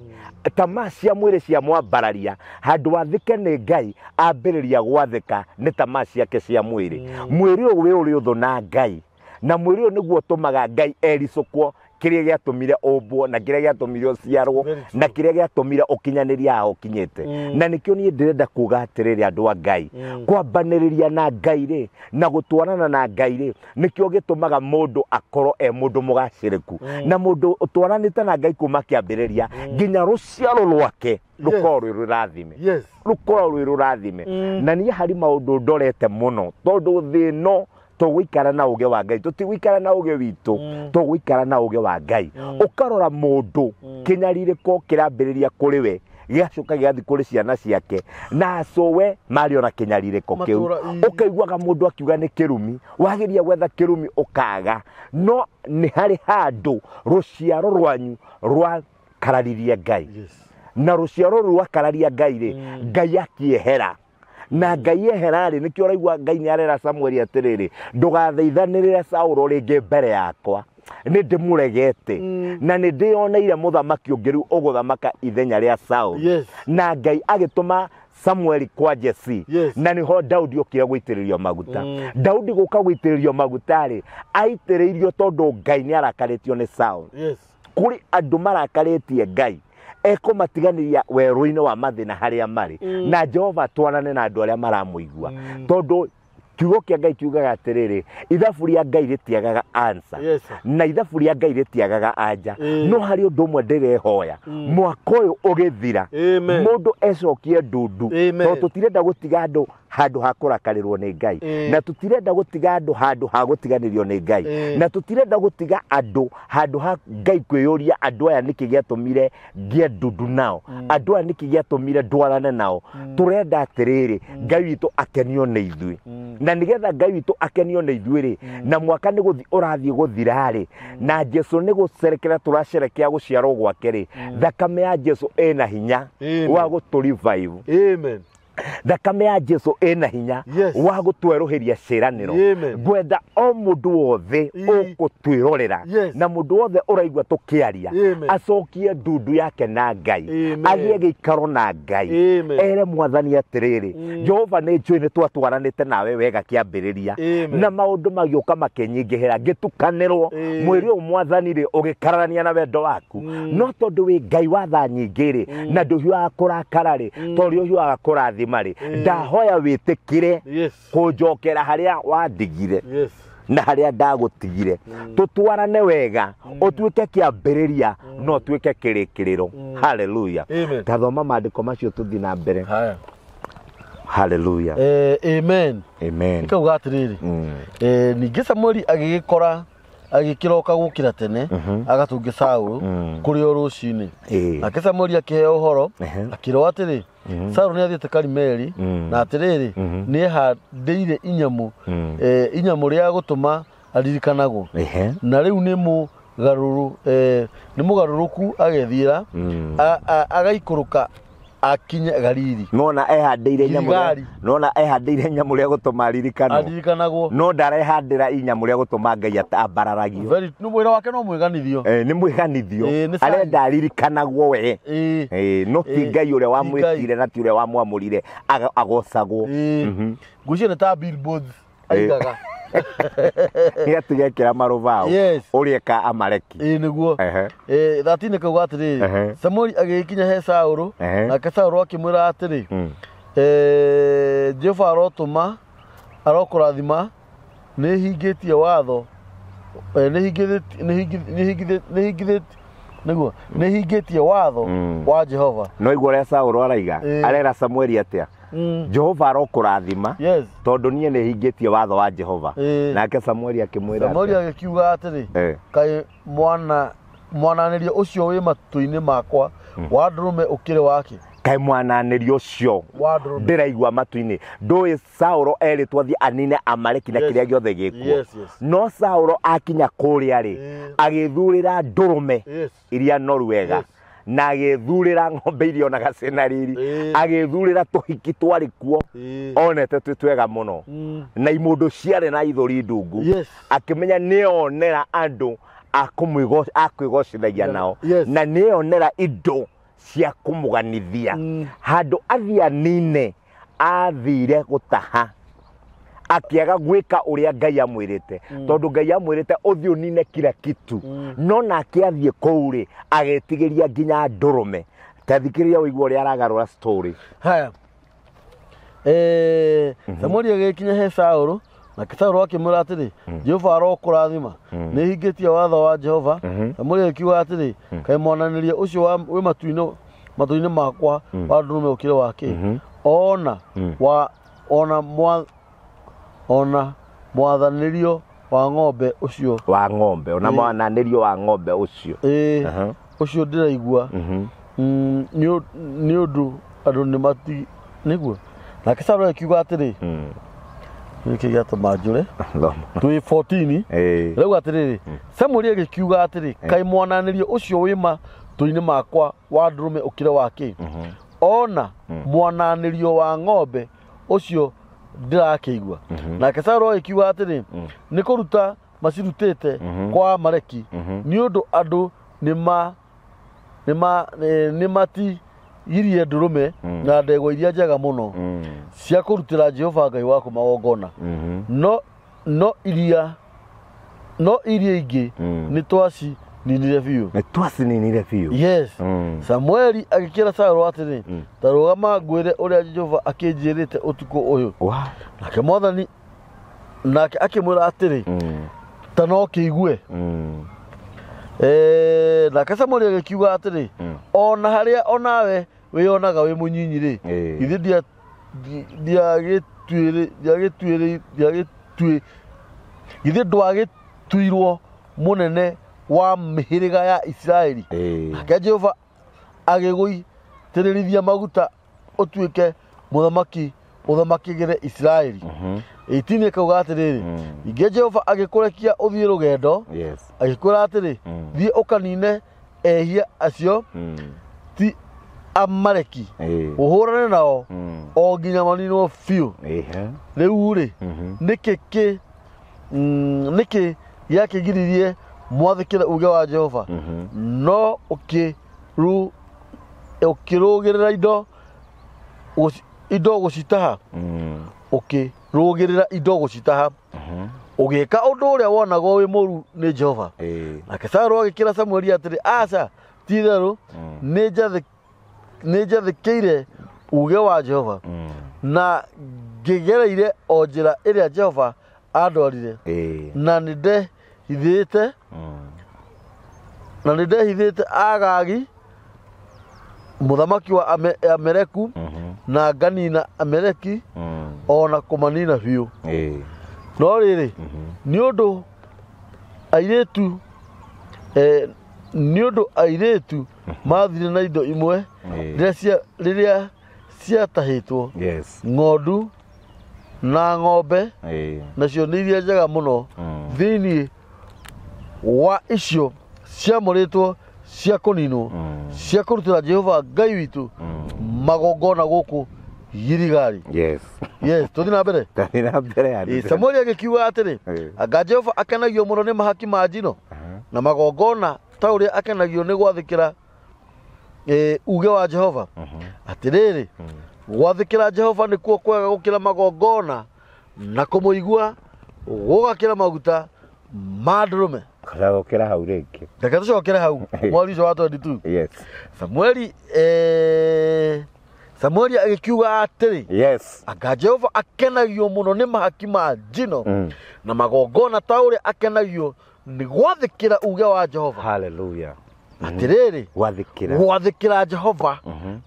Tamaa cia mwĩrĩ cia mwambararia, handũ wathĩke nĩ Ngai, ambĩrĩria gwathĩka nĩ tamaa ciake cia mwĩrĩ. Mwĩrĩ ũyũ wĩ ũrĩ ũthũ na Ngai, na mwĩrĩ ũyũ nĩguo ũtũmaga Ngai ericũkwo kĩrĩa gĩatũmire ũmbwo, na kĩrĩa gĩatũmire ũciarwo, na kĩrĩa gĩatũmire ũkinyanĩrie haha ũkinyĩte. Na nĩkĩo niĩ ndĩrenda kuga atĩrĩrĩ andũ a Ngai, kwambanĩrĩria na Ngai rĩ, na gũtwarana na Ngai rĩ, nĩkĩo gĩtũmaga mũndũ akorwo e mũndũ mũgacĩrĩku. Na mũndũ ũtwaranĩte na Ngai kuma kĩambĩrĩria nginya rũciaro rwake rũkorwo rwĩ rũrathime. Rũkorwo rwĩ rũrathime. Na niĩ harĩ maũndũ ndorete mũno, tondũ thĩ ĩno tũgũikara na ũgĩ wa Ngai, tũtigũikara na ũgĩ witũ, tũgũikara na ũgĩ wa Ngai. Ũkarora mũndũ kĩnyarirĩko kĩrambĩrĩria kũrĩ we, gĩgacoka gĩgathiĩ kũrĩ ciana ciake, na acũwe marĩ ona kĩnyarirĩko kĩu. Ũkaiguaga mũndũ akiuga nĩ kĩrumi, wageria gwetha kĩrumi ũkaga, no nĩ harĩ handũ rũciaro rwanyu rwakararirie Ngai. Na rũciaro rũu rwakararia Ngai rĩ, Ngai akĩehera. Na Ngai ehera rĩ, nĩkĩo ũraigua Ngai nĩ arera Samueli atĩrĩrĩ, ndũgathaithanĩrĩre Saũlũ rĩngĩ mbere yakwa, nĩ ndĩmũregete, na nĩ ndĩyoneire mũthamaki ũngĩ rĩu ũgũthamaka ithenya rĩa Saũlũ. Na Ngai agĩtũma Samueli kwa Jesse, na nĩho Daudi okire gũitĩrĩrio maguta. Daudi gũka gũitĩrĩrio maguta rĩ, aitĩrĩirio tondũ Ngai nĩ arakarĩtio nĩ Saũlũ. Kũrĩ andũ marakarĩtie Ngai, ekũmatiganĩria werũ-inĩ wa mathĩna harĩa marĩ, na Jehova atwarane na andũ arĩa maramũigua. Tondũ kiugo kĩa Ngai kiugaga atĩrĩrĩ, ithabu rĩa Ngai rĩtiagaga answer, na ithabu rĩa Ngai rĩtiagaga anja. No harĩ ũndũ ũmwe ndĩrehoya, mwaka ũyũ ũgĩthira, mũndũ ecokie ndundu, tondũ tũtirenda gũtiga andũ handũ ha kũrakarĩrwo nĩ Ngai, na tũtirenda gũtiga andũ handũ ha gũtiganĩrio nĩ Ngai, na tũtirenda gũtiga andũ handũ ha Ngai kwĩyũria andũ aya nĩkĩ gĩatũmire ngĩe ndundu nao, andũ aya nĩkĩ gĩatũmire ndwarane nao. Tũrenda atĩrĩrĩ, Ngai witũ akenio nĩ ithuĩ, na nĩgetha Ngai witũ akenio nĩ ithuĩ rĩ, na mwaka nĩ gũthiĩ ũrathiĩ gũthira rĩ, na Jesu nĩ gũcerekera tũracerekea gũciarwo gwake rĩ, thakame ya Jesu ĩna hinya wa gũtũ revive. Amen. Thakame ya Jesu ĩna hinya wa gũtwerũhĩria ciĩranĩro. Ngwenda o mũndũ wothe ũgũtwĩrorera, na mũndũ wothe ũraigua tũkĩaria, acokie ndundu yake na Ngai, agĩe gĩikaro na Ngai, ere Mwathani atĩrĩrĩ, Jehova nĩ njũĩ nĩ twatwaranĩte nawe wega kĩambĩrĩria, na maũndũ magĩũka makĩnyingĩhĩra, ngĩtukanĩrwo, mwĩrĩ ũyũ Mwathani rĩ ũgĩkararania na wendo waku, no tondũ wĩ Ngai wa tha nyingĩ rĩ, na ndũhiũhaga kũrakara rĩ, tondũ ũhiũhaga kũrathima rĩ, ndahoya wĩtĩkĩre kũnjokera harĩa wandigire, na harĩa ndagũtigire. Tũtwarane wega, ũtuĩke kĩambĩrĩria, no ũtuĩke kĩrĩkĩrĩro. Hallelujah. Tathoma maandĩko macio tũthiĩ na mbere. Hallelujah. Amen. Amen. Nikauga atĩrĩrĩ, ningĩ Samueli agĩgĩkora agĩkĩroka gũkĩra tene, agatũnge Saũlũ kũrĩ o rũcinĩ. Nake Samueli akĩheo ũhoro, akĩrwo atĩrĩ, Saũlũ nĩathiĩte Karimeli, na atĩrĩrĩ, nĩehandĩire inyamũ, inyamũ rĩa gũtũma aririkanagwo. Na rĩu nĩ mũgarũrũku agethiĩra, agaikũrũka akinye Galili. Nona ehandĩire nyamũ, nona ehandĩire nyamũ rĩa gũtũma aririkanwo, no ndarehandĩra inyamũ rĩa gũtũma Ngai atambararagio. Nĩ mwĩra wake no mwĩganithio. Nĩ mwĩganithio, arenda aririkanagwo we, no ti Ngai ũrĩa wamwĩtire na ti ũrĩa wamwamũrire agocagwo. Ngwĩciria nĩ ta billboards aigaga. Nĩ atigekĩra marũbaũ ũrĩa eka Amaleki. Nĩguo. 13 kauga atĩrĩrĩ, Samueli agĩgĩkinya he Saũlũ, nake Saũlũ akĩmwĩra atĩrĩ, Jehova arotũma arokũrathima, nĩhingĩtie watho, nĩhingĩtie watho wa Jehova. No igua ũrĩa Saũlũ araiga, arera Samueli atĩa? Jehova arokũrathima, tondũ niĩ nĩhingĩtie watho wa Jehova. Nake Samueli akĩmwĩra, Samueli agĩkiuga atĩrĩ, kaĩ mwananĩrio ũcio wĩ matũ-inĩ makwa wa ndũrũme ũkĩrĩ wake? Kaĩ mwananĩrio ũcio ndĩraigua matũ-inĩ. Ndũĩ Saũlũ erĩtwo athiĩ anine Amaleki na kĩrĩa gĩothe gĩkuo, no Saũlũ akinya kũrĩa rĩ, agĩthurĩra ndũrũme iria noru wega, Na agĩthurĩra ng'ombe iria onaga ciĩna riri, agĩthurĩra tũhiki twarĩ kuo onete twĩ twega mũno, na imũndũ ciarĩ na ithũri ndungu. Akĩmenya nĩonera andũ a kwĩgocithagia nao, na nĩonera indo cia kũmũganithia. Handũ athiĩ anine, athire gũtaha, akĩaga gwĩka ũrĩa Ngai amwĩrĩte, tondũ Ngai amwĩrĩte ũthiĩ ũnine kila kitu. No nake athiĩ kũu rĩ, agĩtigĩria nginya ndũrũme. Ta thikĩrĩria ũigue ũrĩa aragarũra story. Haya. Samueli agĩkinya he Saũlũ, nake Saũlũ akĩmwĩra atĩrĩ, Jehova arokũrathima, nĩhingĩtie watho wa Jehova. Samueli akiuga atĩrĩ, kaĩ mwananĩria ũcio wĩ matũ-inĩ makwa wa ndũrũme ũkĩrĩ wa kĩ? Ona mwathanĩrio wa ng'ombe ũcio, wa ng'ombe, ona mwananĩrio wa ng'ombe ũcio, ũcio ndĩraigua nĩ ũndũ andũ nĩ mati nĩguo. Nake Saũlũ akiuga atĩrĩ, nĩkĩ gĩatũma njũre? Twĩ 14. Rĩu atĩrĩrĩ, Samueli agĩkiuga atĩrĩ, kaĩ mwananĩrio ũcio wĩ matũ-inĩ makwa wa ndũrũme ũkĩrĩ wa kĩ? Ona mwananĩrio wa ng'ombe ũcio ndĩrakĩigua. Nake Saũlũ agĩkiuga atĩrĩ, nĩ kũruta macirutĩte kwa Amaleki, nĩ ũndũ andũ nĩ matigirie ndũrũme na ndegwa iria njega mũno cia kũrutĩra Jehova Ngai waku magongona, no iria ingĩ nĩ twacininire biũ. Nĩ twacininire biũ. Yes. Samueli agĩkĩra Saũlũ atĩrĩ, ta rũgama ngwĩre ũrĩa Jehova akĩnjĩrĩte ũtukũ ũyũ. Nake Mwathani nake akĩmwĩra atĩrĩ, ta no kĩigue. Nake Samueli agĩkiuga atĩrĩ, ona harĩa onawe wĩyonaga wĩ mũnyinyi rĩ, githĩ ndwagĩtuirwo mũnene wa mĩhĩrĩga ya Isiraeli? Nake Jehova agĩgũitĩrĩrithia maguta ũtuĩke mũthamaki ũthamakĩgĩre Isiraeli. 18 ĩkauga atĩrĩrĩ, ningĩ Jehova agĩkũrekia ũthiĩ rũgendo, agĩkwĩra atĩrĩ, thiĩ ũkanine ehia acio ti Amaleki, ũhũrane nao o nginya maninwo biũ. Rĩu rĩ, nĩkĩ gĩakĩgiririe mwathĩkĩre uge wa Jehova? No ũkĩrũgĩrĩra indo gũcitaha, ũkĩrũgĩrĩra indo gũcitaha, ũgĩka ũndũ ũrĩa wonagwo wĩ mũũru nĩ Jehova. Nake Saũlũ agĩkĩra Samueli atĩrĩ, aca, ti-itherũ nĩ njathĩkĩire uge wa Jehova, na ngĩgereire o njĩra ĩrĩa Jehova andwarire, na nĩndehithĩte Agagi mũthamaki wa Ameleku, na nganina Ameleki ona kũmanina biũ. No rĩrĩ, nĩ ũndũ airĩtu mathire na indo imwe rĩrĩa ciatahĩtwo, ng'ondu na ng'ombe, nacio nĩ iria njega mũno thĩinĩ wa icio ciamũrĩtwo cia kũninwo, cia kũrutĩra Jehova Ngai witũ magongona gũkũ Giligali. Yes. Yes, tũthiĩ na mbere. Tũthiĩ na mbere. Samueli agĩkiuga atĩrĩ, anga Jehova akenagio mũno nĩ mahaki ma njino na magongona ta ũrĩa akenagio nĩ gwathĩkĩra uge wa Jehova? Atĩrĩrĩ, gwathĩkĩra Jehova nĩkuo kwega gũkĩra magongona, na kũmũigua gũgakĩra maguta ma ndũrũme. Gũcokera hau rĩngĩ. Reke tũcokere hau mweri ũcio wa 22. Yes. Samueli agĩkiuga atĩrĩ, yes, anga Jehova akenagio mũno nĩ mahaki ma njino na magongona ta ũrĩa akenagio nĩ gwathĩkĩra uge wa Jehova. Hallelujah. Atĩrĩrĩ, gwathĩkĩra Jehova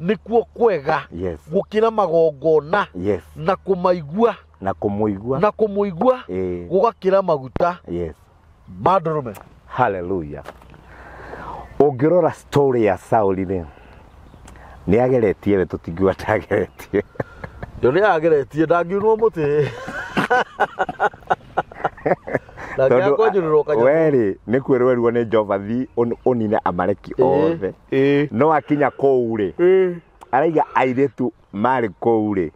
nĩkuo kwega gũkĩra magongona, na kũmaigua na kũmũigua na kũmũigua gũgakĩra maguta ma ndũrũme. Hallelujah. Ũngĩrora story ya Sauli rĩ, nĩ ageretie we tũtingiuga ndageretie. Yo nĩ ageretie, ndangiunwo mũtĩ. Ndangĩakwenjũrĩrwo kanyamũ. Werĩ nĩ kwĩrwo nĩ Jehova thi ũnine Amaleki othe. No akinya kũu rĩ, araiga airĩtu marĩ kũu rĩ,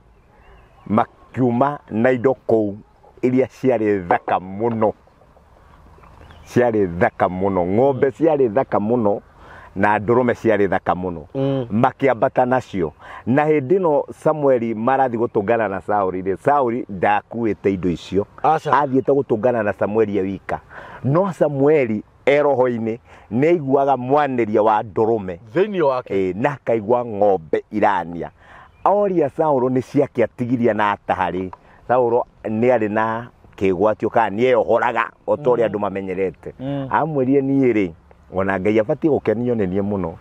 makiuma na indo kũu iria ciarĩ thaka mũno, ciarĩ thaka mũno, ng'ombe ciarĩ thaka mũno na ndũrũme ciarĩ thaka mũno. Makĩambata nacio. Na hĩndĩ ĩno Samueli marathiĩ gũtũngana na Sauli rĩ, Sauli ndakuĩte indo icio. Athiĩte gũtũngana na Samueli e wika. No Samueli e roho-inĩ nĩ aiguaga mwanĩria wa ndũrũme thĩinĩ wake, na akaigua ng'ombe irania. Oria Saulu nĩ ciake atigiria na ataharĩ. Saulu nĩ arĩ na kĩgwatio kana nĩ eyohoraga o ta ũrĩa andũ mamenyerete. Amwĩrire niĩ rĩ, ona Ngai abatiĩ gũkenio nĩ niĩ mũno.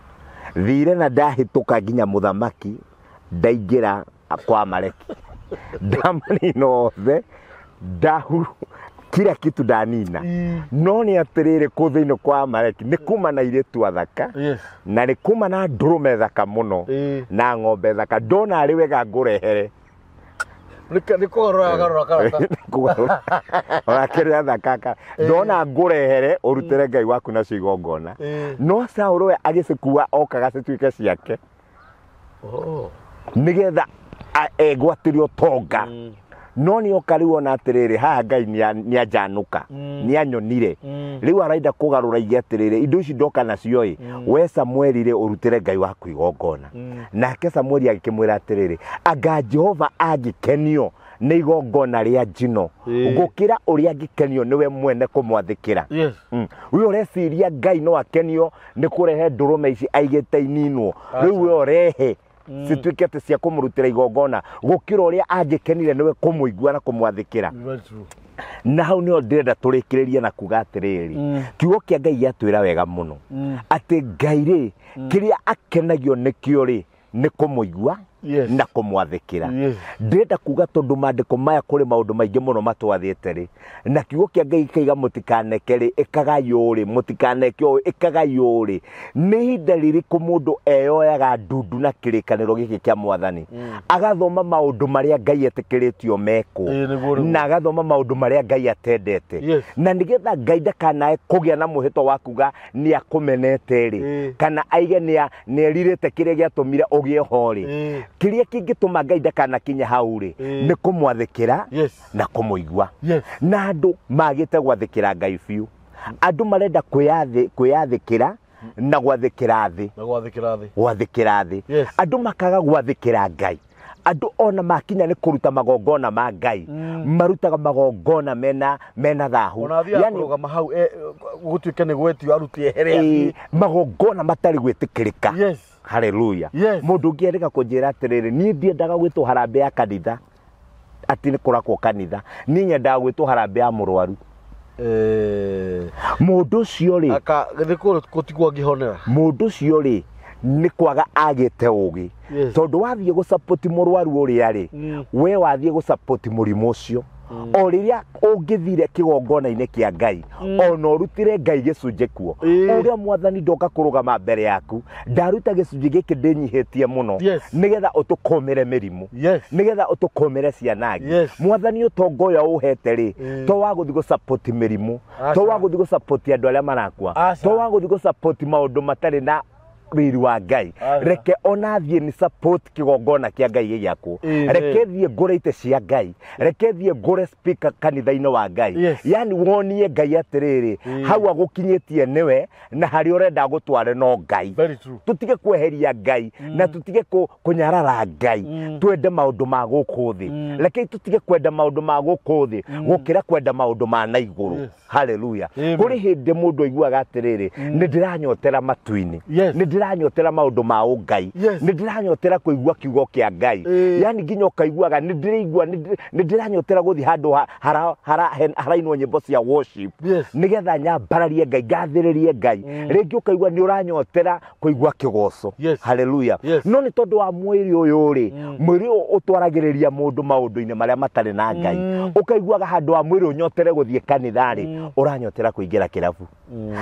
Thire na ndahĩtũka nginya mũthamaki, ndaingĩra kwa Amaleki. Ndamanina othe, ndahu kila kitu ndanina. No nĩ atĩrĩrĩ, kũu thĩinĩ kwa Amaleki nĩ kuma na airĩtu athaka, na nĩ kuma na ndũrũme thaka mũno, na ng'ombe thaka. Ndona arĩ wega ngũrehere. Nĩ kũgarũra garũra karata. Ona kĩrĩa thaka ndona ngũrehere ũrutĩre Ngai waku nacio igongona. No Saũlũ we agĩcikua okaga cituĩke ciake, nĩgetha egwatĩre ũtonga. No nĩ oka rĩu ona atĩrĩrĩ, haha Ngai nĩ anjanũka, nĩ anyonire. Rĩu arenda kũgarũra ige atĩrĩrĩ, indo ici ndoka nacio ĩ, we Samueli rĩ, ũrutĩre Ngai waku igongona. Nake Samueli agĩkĩmwĩra atĩrĩrĩ, anga Jehova angĩkenio nĩ igongona rĩa njino gũkĩra ũrĩa angĩkenio nĩwe mwene kũmwathĩkĩra. We ũreciria Ngai no akenio nĩ kũrehe ndũrũme ici aigĩte ininwo, rĩu we ũrehe cituĩke atĩ cia kũmũrutĩra igongona gũkĩra ũrĩa angĩkenire nĩwe kũmũigua na kũmwathĩkĩra. Na hau nĩho ndĩrenda tũrĩkĩrĩrie na kuga atĩrĩrĩ, kiugo kĩa Ngai gĩatwĩra wega mũno atĩ Ngai rĩ, kĩrĩa akenagio nĩkĩo rĩ, nĩ kũmũigua na kũmwathĩkĩra. Ndĩrenda kuga tondũ maandĩko maya kũrĩ maũndũ maingĩ mũno matwathĩte rĩ, na kiugo kĩa Ngai kĩiga mũtikaneke rĩ, ĩkagai ũũ rĩ, mũtikaneke ũũ, ĩkagai ũũ rĩ. Nĩ ihinda rĩrĩkũ mũndũ eyoyaga ndundu na kĩrĩkanĩro gĩkĩ kĩa mwathani, agathoma maũndũ marĩa Ngai etĩkĩrĩtio mekwo, na agathoma maũndũ marĩa Ngai atendete, na nĩgetha Ngai ndakanae kũgĩa na mwĩhĩtwa wa kuga nĩ akũmenete rĩ, kana aige nĩ erirĩte kĩrĩa gĩatũmire ũgĩe ho rĩ. Kĩrĩa kĩngĩtũma Ngai ndakanakinye hau rĩ, nĩ kũmwathĩkĩra na kũmũigua. Na andũ magĩte gwathĩkĩra Ngai biũ. Andũ marenda kwĩyathĩkĩra na gwathĩkĩra thĩ. Gwathĩkĩra thĩ. Andũ makaga gwathĩkĩra Ngai. Andũ ona makinya nĩ kũruta magongona ma Ngai, marutaga magongona mena thahu. Ona athiaga kũrũgama hau gũtuĩke nĩ gwetio aruti ehere athiĩ. Magongona matarĩ gwĩtĩkĩrĩka. Hallelujah. Mũndũ ũngĩ erĩga kũnjĩra atĩrĩrĩ, niĩ ndiendaga gwĩtwo harambee ya kanitha, atĩ nĩ kũrakwo kanitha, niĩ nyendaga gwĩtwo harambee ya mũrwaru. Mũndũ ũcio rĩ, gũtiguo angĩhonera. Mũndũ ũcio rĩ, nĩ kwaga agĩte ũgĩ. Tondũ wathiĩ gũsapoti mũrwaru ũrĩa rĩ, we wathiĩ gũsapoti mũrimũ ũcio. O rĩrĩa ũngĩthire kĩgongona-inĩ kĩa Ngai, ona ũrutĩre Ngai gĩcunjĩ kuo, ũrĩa mwathani ndoka kũrũgama mbere yaku, ndaruta gĩcunjĩ gĩkĩ ndĩnyihĩtie mũno, nĩgetha ũtũkũmĩre mĩrimũ, nĩgetha ũtũkũmĩre ciana angĩ. Mwathani ũtonga ũyũ ũhete rĩ, to wa gũthiĩ gũsapoti mĩrimũ, to wa gũthiĩ gũsapoti andũ arĩa marakua, to wa gũthiĩ gũsapoti maũndũ matarĩ na riri wa Ngai. Reke ona thiĩ ni support kĩgongona kĩa Ngai gĩakwo, reke thiĩ ngũre itĩ cia Ngai, reke thiĩ ngũre speaker kanitha-inĩ wa Ngai. Yani wonie Ngai atĩrĩrĩ, hau agũkinyĩtie nĩwe na harĩa ũrenda gũtware no Ngai. Tũtige kweheria Ngai na tũtige kũnyarara Ngai, twende maũndũ ma gũkũ thĩ. Reke tũtige kwenda maũndũ ma gũkũ thĩ gũkĩra kwenda maũndũ ma na igũrũ. Hallelujah. Kũrĩ hĩndĩ mũndũ aiguaga atĩrĩrĩ, nĩ ndĩranyotera matu-inĩ, nĩ ndĩranyotera maũndũ ma ũngai, nĩ ndĩranyotera kũigua kiugo kĩa Ngai. Yani nginya ũkaiguaga nĩ ndĩraigua nĩ ndĩranyotera gũthiĩ handũ harainwo nyĩmbo cia worship, nĩgetha nyambararie Ngai, ngathĩrĩrie Ngai. Rĩngĩ ũkaigua nĩ ũranyotera kũigua kĩgoco. Hallelujah. No nĩ tondũ wa mwĩrĩ ũyũ rĩ, mwĩrĩ ũyũ ũtwaragĩrĩria mũndũ maũndũ-inĩ marĩa matarĩ na Ngai. Ũkaiguaga handũ wa mwĩrĩ ũnyotere gũthiĩ kanitha rĩ, ũranyotera kũingĩra kĩrabu.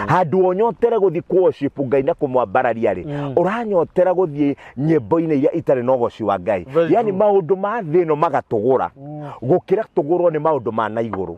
Handũ ũnyotere gũthiĩ worship Ngai na kũmwambararia gũthikĩrĩria rĩ ũranyotera gũthiĩ nyĩmbo-inĩ iria itarĩ na ũgoci wa Ngai. Yani maũndũ ma thĩ ĩno magatũgũra gũkĩra tũgũrwo nĩ maũndũ ma na igũrũ.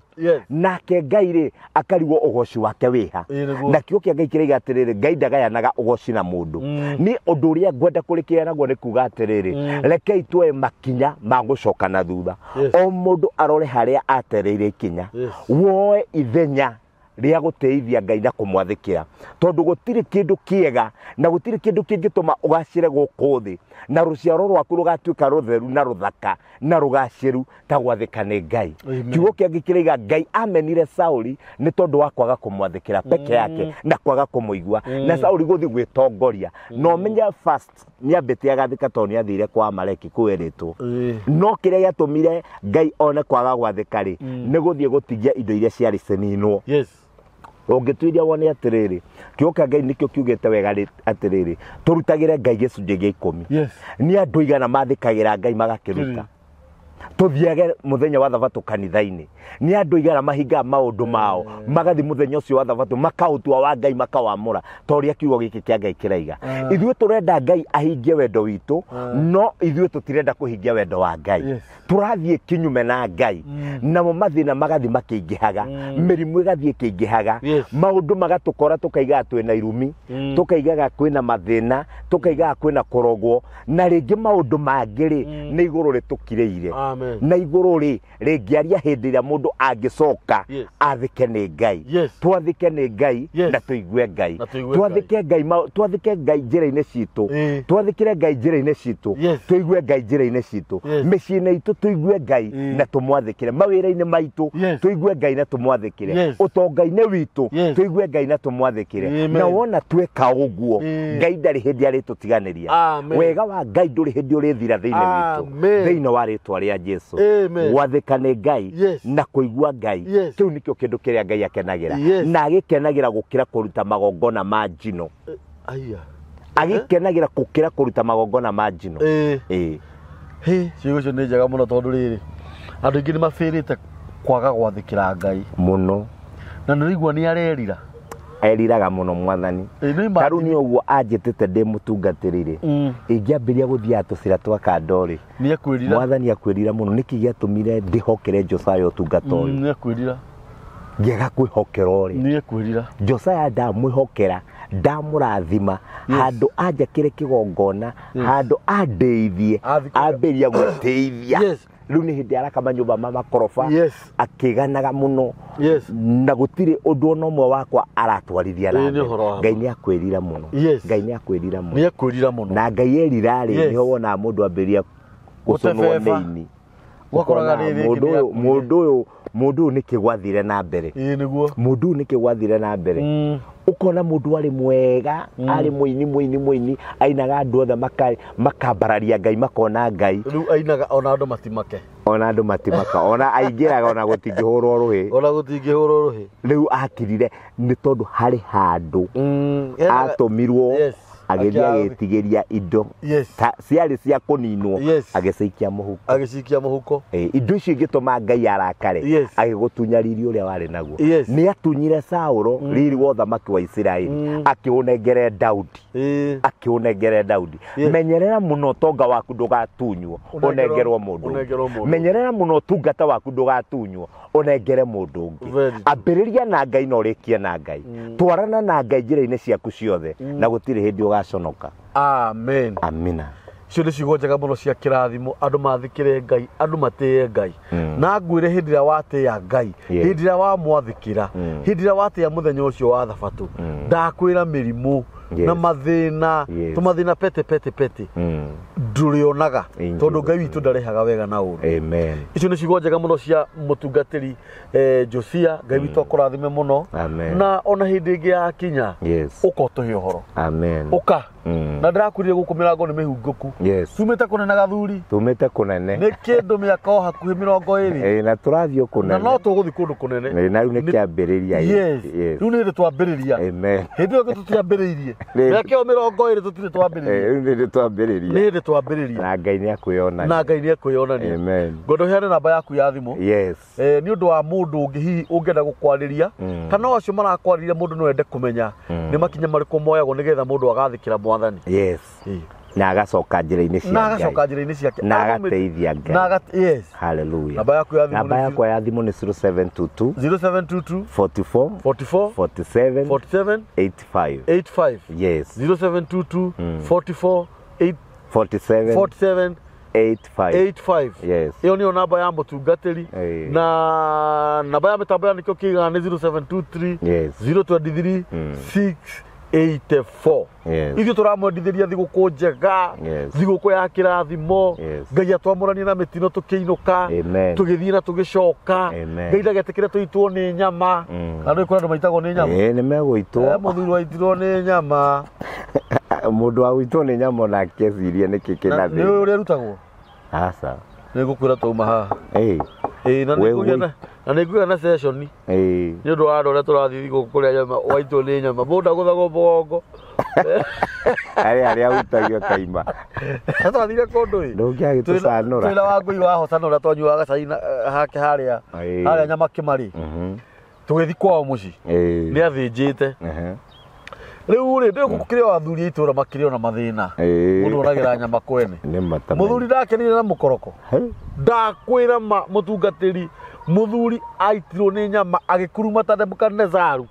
Nake Ngai rĩ akarigwo ũgoci wake wĩha. Na kĩo kĩa Ngai kĩraiga atĩrĩrĩ, Ngai ndagayanaga ũgoci na mũndũ. Nĩ ũndũ ũrĩa ngwenda kũrĩkĩra naguo nĩ kuga atĩrĩrĩ, rekei tuoe makinya ma gũcoka na thutha. O mũndũ arore harĩa atereire ikinya, woe ithenya rĩa gũteithia Ngai na kũmwathĩkĩra, tondũ gũtirĩ kĩndũ kĩega na gũtirĩ kĩndũ kĩngĩtũma ũgacĩre gũkũ thĩ na rũciaro rwaku rũgatuĩka rũtheru na rũthaka na rũgacĩru ta gwathĩka nĩ Ngai. Kiugo kĩa Ngai kĩraiga Ngai amenire Sauli nĩ tondũ wa kwaga kũmwathĩkĩra peke yake na kwaga kũmũigua, na Sauli gũthiĩ gwĩtongoria. Na ũmenye first nĩambĩte agathĩka tondũ nĩathire kwa Amaleki kũu erĩtwo. No kĩrĩa gĩatũmire Ngai one kwaga gwathĩka rĩ, nĩ gũthiĩ gũtigia indo iria ciarĩ cininwo. Ũngĩtuiria wone atĩrĩrĩ, kiugo kĩa Ngai nĩkĩo kiugĩte wega atĩrĩrĩ, tũrutagĩre Ngai gĩcunjĩ gĩa 10. Nĩ andũ igana mathĩkagĩra Ngai magakĩruta. Tũthiage mũthenya wa thabatũ kanitha-inĩ. Nĩ andũ igana mahingaga maũndũ mao, magathi mũthenya ũcio wa thabatũ makaũtua wa Ngai makawamũra, ta ũrĩa kiugo gĩkĩ kĩa Ngai kĩraiga. Ithuĩ tũrenda Ngai ahingie wendo witũ, no ithuĩ tũtirenda kũhingia wendo wa Ngai. Tũrathiĩ kinyume na Ngai, namo mathĩna magathi makĩingĩhaga, mĩrimũ ĩgathiĩ ĩkĩingĩhaga, maũndũ magatũkora tũkaigaga twĩna irumi, tũkaigaga kwĩna mathĩna, tũkaigaga kwĩna kũrogwo, na rĩngĩ maũndũ mangĩ rĩ nĩ igũrũ rĩtũkirĩire. Na igũrũ rĩ rĩngĩaria hĩndĩ ĩrĩa mũndũ angĩcoka athĩke nĩ Ngai. Twathĩke nĩ Ngai na tũigue Ngai. Twathĩke Ngai, twathĩke Ngai njĩra-inĩ citũ, twathĩkĩre Ngai njĩra-inĩ citũ, tũigue Ngai njĩra-inĩ citũ, mĩciĩ-inĩ itũ tũigue Ngai na tũmwathĩkĩre, mawĩra-inĩ maitũ tũigue Ngai na tũmwathĩkĩre, ũtonga-inĩ witũ tũigue Ngai na tũmwathĩkĩre. Na wona tweka ũguo, Ngai ndarĩ hĩndĩ arĩtũtiganĩria. Wega wa Ngai ndũrĩ hĩndĩ ũrĩthira thĩinĩ witũ, thĩinĩ wa rĩtwa rĩa Jesu. Gwathĩka nĩ Ngai na kũigua Ngai, kĩu nĩkĩo kĩndũ kĩrĩa Ngai akenagĩra, na agĩkenagĩra gũkĩra kũruta magongona ma njino. Agĩkenagĩra gũkĩra kũruta magongona ma njino. Ciugo icio nĩ njega mũno, tondũ rĩrĩ andũ aingĩ nĩ mabĩrĩte kwaga gwathĩkĩra Ngai mũno, na nĩ ũraigua nĩ arerira. Eriraga mũno Mwathani. Tarĩu nĩ ũguo anjĩtĩte ndĩ mũtungatĩri rĩ, ingĩambĩrĩria gũthiaga tũcĩra twa kando rĩ, Mwathani akwĩrira mũno. Nĩkĩ gĩatũmire ndĩhokere Josiah ũtungata ũyũ? Nĩekwĩrira. Ngĩaga kwĩhokera ũrĩ. Nĩekwĩrira. Josiah ndamwĩhokera, ndamũrathima, handũ anjakĩre kĩgongona, handũ andĩithie, ambĩrĩria gwĩtĩithia. Rĩu nĩ hĩndĩ araka manyũmba ma makoroba, akĩganaga mũno, na gũtirĩ ũndũ ona ũmwe wakwa aratwarithia na mbere. Ngai nĩ akwĩrira mũno. Ngai nĩ akwĩrira mũno. Nĩ akwĩrira mũno. Na Ngai erira rĩ, nĩho wonaga mũndũ ambĩrĩria gũcũnwo nĩ ini. Mũndũ ũyũ nĩkĩ gwathire na mbere. Mũndũ ũyũ nĩkĩ gwathire na mbere. Ũkona mũndũ arĩ mwega, arĩ mũini, ainaga andũ othe makambararia Ngai, makona Ngai. Rĩu ainaga ona andũ matimake. Ona andũ matimaka, ona aingĩraga ona gũtingĩhũrwo rũhĩ. Ona gũtingĩhũrwo rũhĩ. Rĩu akirire nĩ tondũ harĩ handũ atũmirwo agĩthiĩ agĩtigĩria indo ciarĩ cia kũninwo, agĩcikia mũhuko. Agĩcikia mũhuko. Indo icio ingĩtũma Ngai arakare, agĩgũtunya riri ũrĩa warĩ naguo. Nĩ atunyire Saũlũ riri wa ũthamaki wa Isiraeli, akĩũnengere Daudi. Akĩũnengere Daudi. Menyerera mũno ũtonga waku ndũgatunywo, ũnengerwo mũndũ ũngĩ. Menyerera mũno ũtungata waku ndũgatunywo, ũnengere mũndũ ũngĩ. Ambĩrĩria na Ngai na ũrĩkie na Ngai. Twarana na Ngai njĩra-inĩ ciaku ciothe, na gũtirĩ hĩndĩ ũgaconoka. Amen. Amina. Icio nĩ ciugo njega mũno cia kĩrathimo, andũ mathĩkĩre Ngai, andũ matĩye Ngai. Na ngwĩre hĩndĩ ĩrĩa watĩya Ngai, hĩndĩ ĩrĩa wamwathĩkĩra, hĩndĩ ĩrĩa watĩya mũthenya ũcio wa thabatũ, ndakwĩra mĩrimũ na mathĩna, tũmathĩna pete pete pete, ndũrĩonaga, tondũ Ngai witũ ndarehaga wega na ũũru. Amen. Icio nĩ ciugo njega mũno cia mũtungatĩri Josia. Ngai witũ akũrathime mũno. Na ona hĩndĩ ĩngĩ yakinya, ũka ũtũhe ũhoro. Amen. Ũka. Na ndĩrakwĩrire gũkũ mĩrango nĩ mĩhingũku. Tumĩte kũnene gathuri. Tumĩte kũnene. Nĩ kĩndũ mĩaka o hakuhĩ 20. Na tũrathiĩ kũnene. Na no tũgũthiĩ kũndũ kũnene. Na rĩu nĩ kĩambĩrĩria. Rĩu nĩ hĩndĩ twambĩrĩria. Amen. Hĩndĩ ĩyo tũtiambĩrĩirie. Mĩaka ĩyo 20 tũtirĩ twambĩrĩria. Rĩu nĩ hĩndĩ twambĩrĩria. Nĩ hĩndĩ twambĩrĩria. Na Ngai nĩ akwĩyonania. Na Ngai nĩ akwĩyonania. Amen. Ngwenda ũheane namba yaku ya thimũ. Nĩ ũndũ wa mũndũ ũngĩ hihi ũngĩenda gũkwarĩria, kana o acio marakwarĩria mũndũ no ende kũmenya nĩ makinya marĩkũ moyagwo nĩgetha mũndũ agathĩkĩra mwathani. Yes. Na agacoka njĩra-inĩ ciake. Na agacoka njĩra-inĩ ciake. Na agateithia Ngai. Na yes. Hallelujah. Namba yaku ya thimũ. Namba yakwa ya thimũ nĩ 0722 0722 44 44 47 47 85. 85. Yes. 0722 44 47 47 85. 85. Yes. Iyo niyo namba ya mutungatiri na namba ya mitambo ya Nikio Kĩigana nĩ 0723 Yes. 023 684. Yes. Ithuĩ tũramwendithĩria thigũkũ njega. Yes. Thigũkũ ya kĩrathimo. Yes. Ngai atwamũranie na mĩtino tũkĩinũka. Tũgĩthiĩ na tũgĩcoka. Ngai ndagetĩkĩre tũitwo nĩ nyama. Na nĩ kũrĩ andũ maitagwo nĩ nyama. Ĩĩ nĩ megũitwo. Mũthuri waitirwo nĩ nyama. Mũndũ wa gũitwo nĩ nyama onake ecirie nĩkĩ kĩna thĩna. Nĩ ũrĩa ĩrutagwo? Aca. Nĩ ngũkwĩra twauma haha. Ĩĩ na nĩ ngũgĩa na session. Ĩĩ. Nĩ ũndũ wa andũ arĩa tũrathiĩ thigũkũ kũrĩa nyama waitwo nĩ nyama. Mũndũ agũthagwo mũgongo. Arĩa ahutagio kaima. Twathire kũndũ ĩ. Ndũngĩagĩtũcanũra. Twĩna Wangũi wa Hosana ũrĩa twanyuaga cai hake harĩa. Harĩa Nyamakĩma rĩ. Tũgĩthiĩ kwao mũciĩ. Nĩ athĩnjĩte. Rĩu rĩ ndĩ gũkĩrĩ o athuri a itũũra makĩrĩ ona mathĩna. Mũndũ onagĩra nyama kwene. Mũthuri ndakenire na mũkoroko. Ndakwĩra ma mũtungatĩri mũthuri aitirwo nĩ nyama agĩkuruma ta Nebukadinezaru.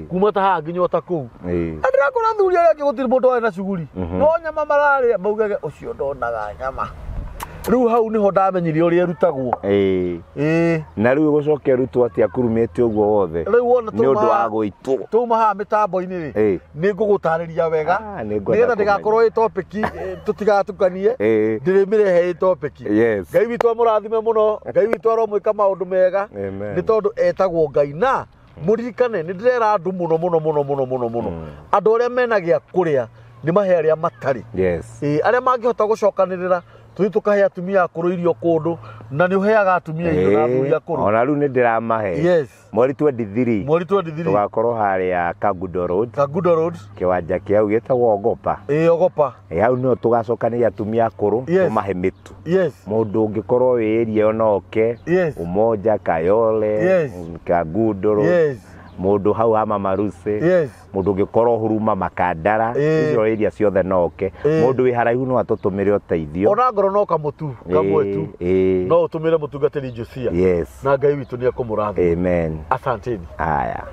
Kuma ta haha nginya ota kũu. Na ndĩrakora athuri arĩa angĩ gũtirĩ mũndũ warĩ na cuguri. No nyama mararĩa maugage ũcio ndonaga nyama. Rĩu hau nĩho ndamenyire ũrĩa ĩrutagwo. Ĩĩ. Na rĩu ĩgũcoka ĩrutwo atĩa kurumĩte ũguo wothe? Rĩu wona nĩ ũndũ wa gũitwo. Twauma haha mĩtambo-inĩ rĩ, nĩ ngũgũtarĩria wega nĩgetha ndĩgakorwo ĩ topic tũtigatukanie, ndĩrĩmĩrehe ĩ topic. Ngai witũ amũrathime mũno, Ngai witũ aromwĩka maũndũ mega nĩ tondũ etagwo Ngai. Na mũririkane nĩ ndĩrera andũ mũno mũno mũno mũno mũno mũno, andũ arĩa mena gĩa kũrĩa nĩ mahe arĩa matarĩ. Yes. Arĩa mangĩhota gũcokanĩrĩra tũthiĩ tũkahe atumia akũrũ irio kũndũ, na nĩ ũheaga atumia irio na athuri akũrũ. Ona rĩu nĩ ndĩramahe. Yes. Mweri 23. Mweri 23. Tũgakorwo harĩa Kangundo Road. Kangundo Road. Kĩwanja kĩau gĩtagwo Ogopa. Ĩĩ Ogopa. Hau nĩho tũgacokanĩria atumia akũrũ tũmahe mĩtu. Yes. Mũndũ ũngĩkorwo wĩ area no oke. Yes. Umoja, Kayole. Yes. Kangundo Road. Yes. Mũndũ hau ha Mama Lucy. Yes. Mũndũ ũngĩkorwo Huruma Makandara, icio area ciothe no oke. Mũndũ wĩ haraihu no atũtũmĩre ũteithio. Ona ngoro no kamũtu kamwetu no ũtũmĩre mũtungatĩri Josia. Yes. Na Ngai witũ nĩ ekũmũrathima. Amen. Asanteni. Haya.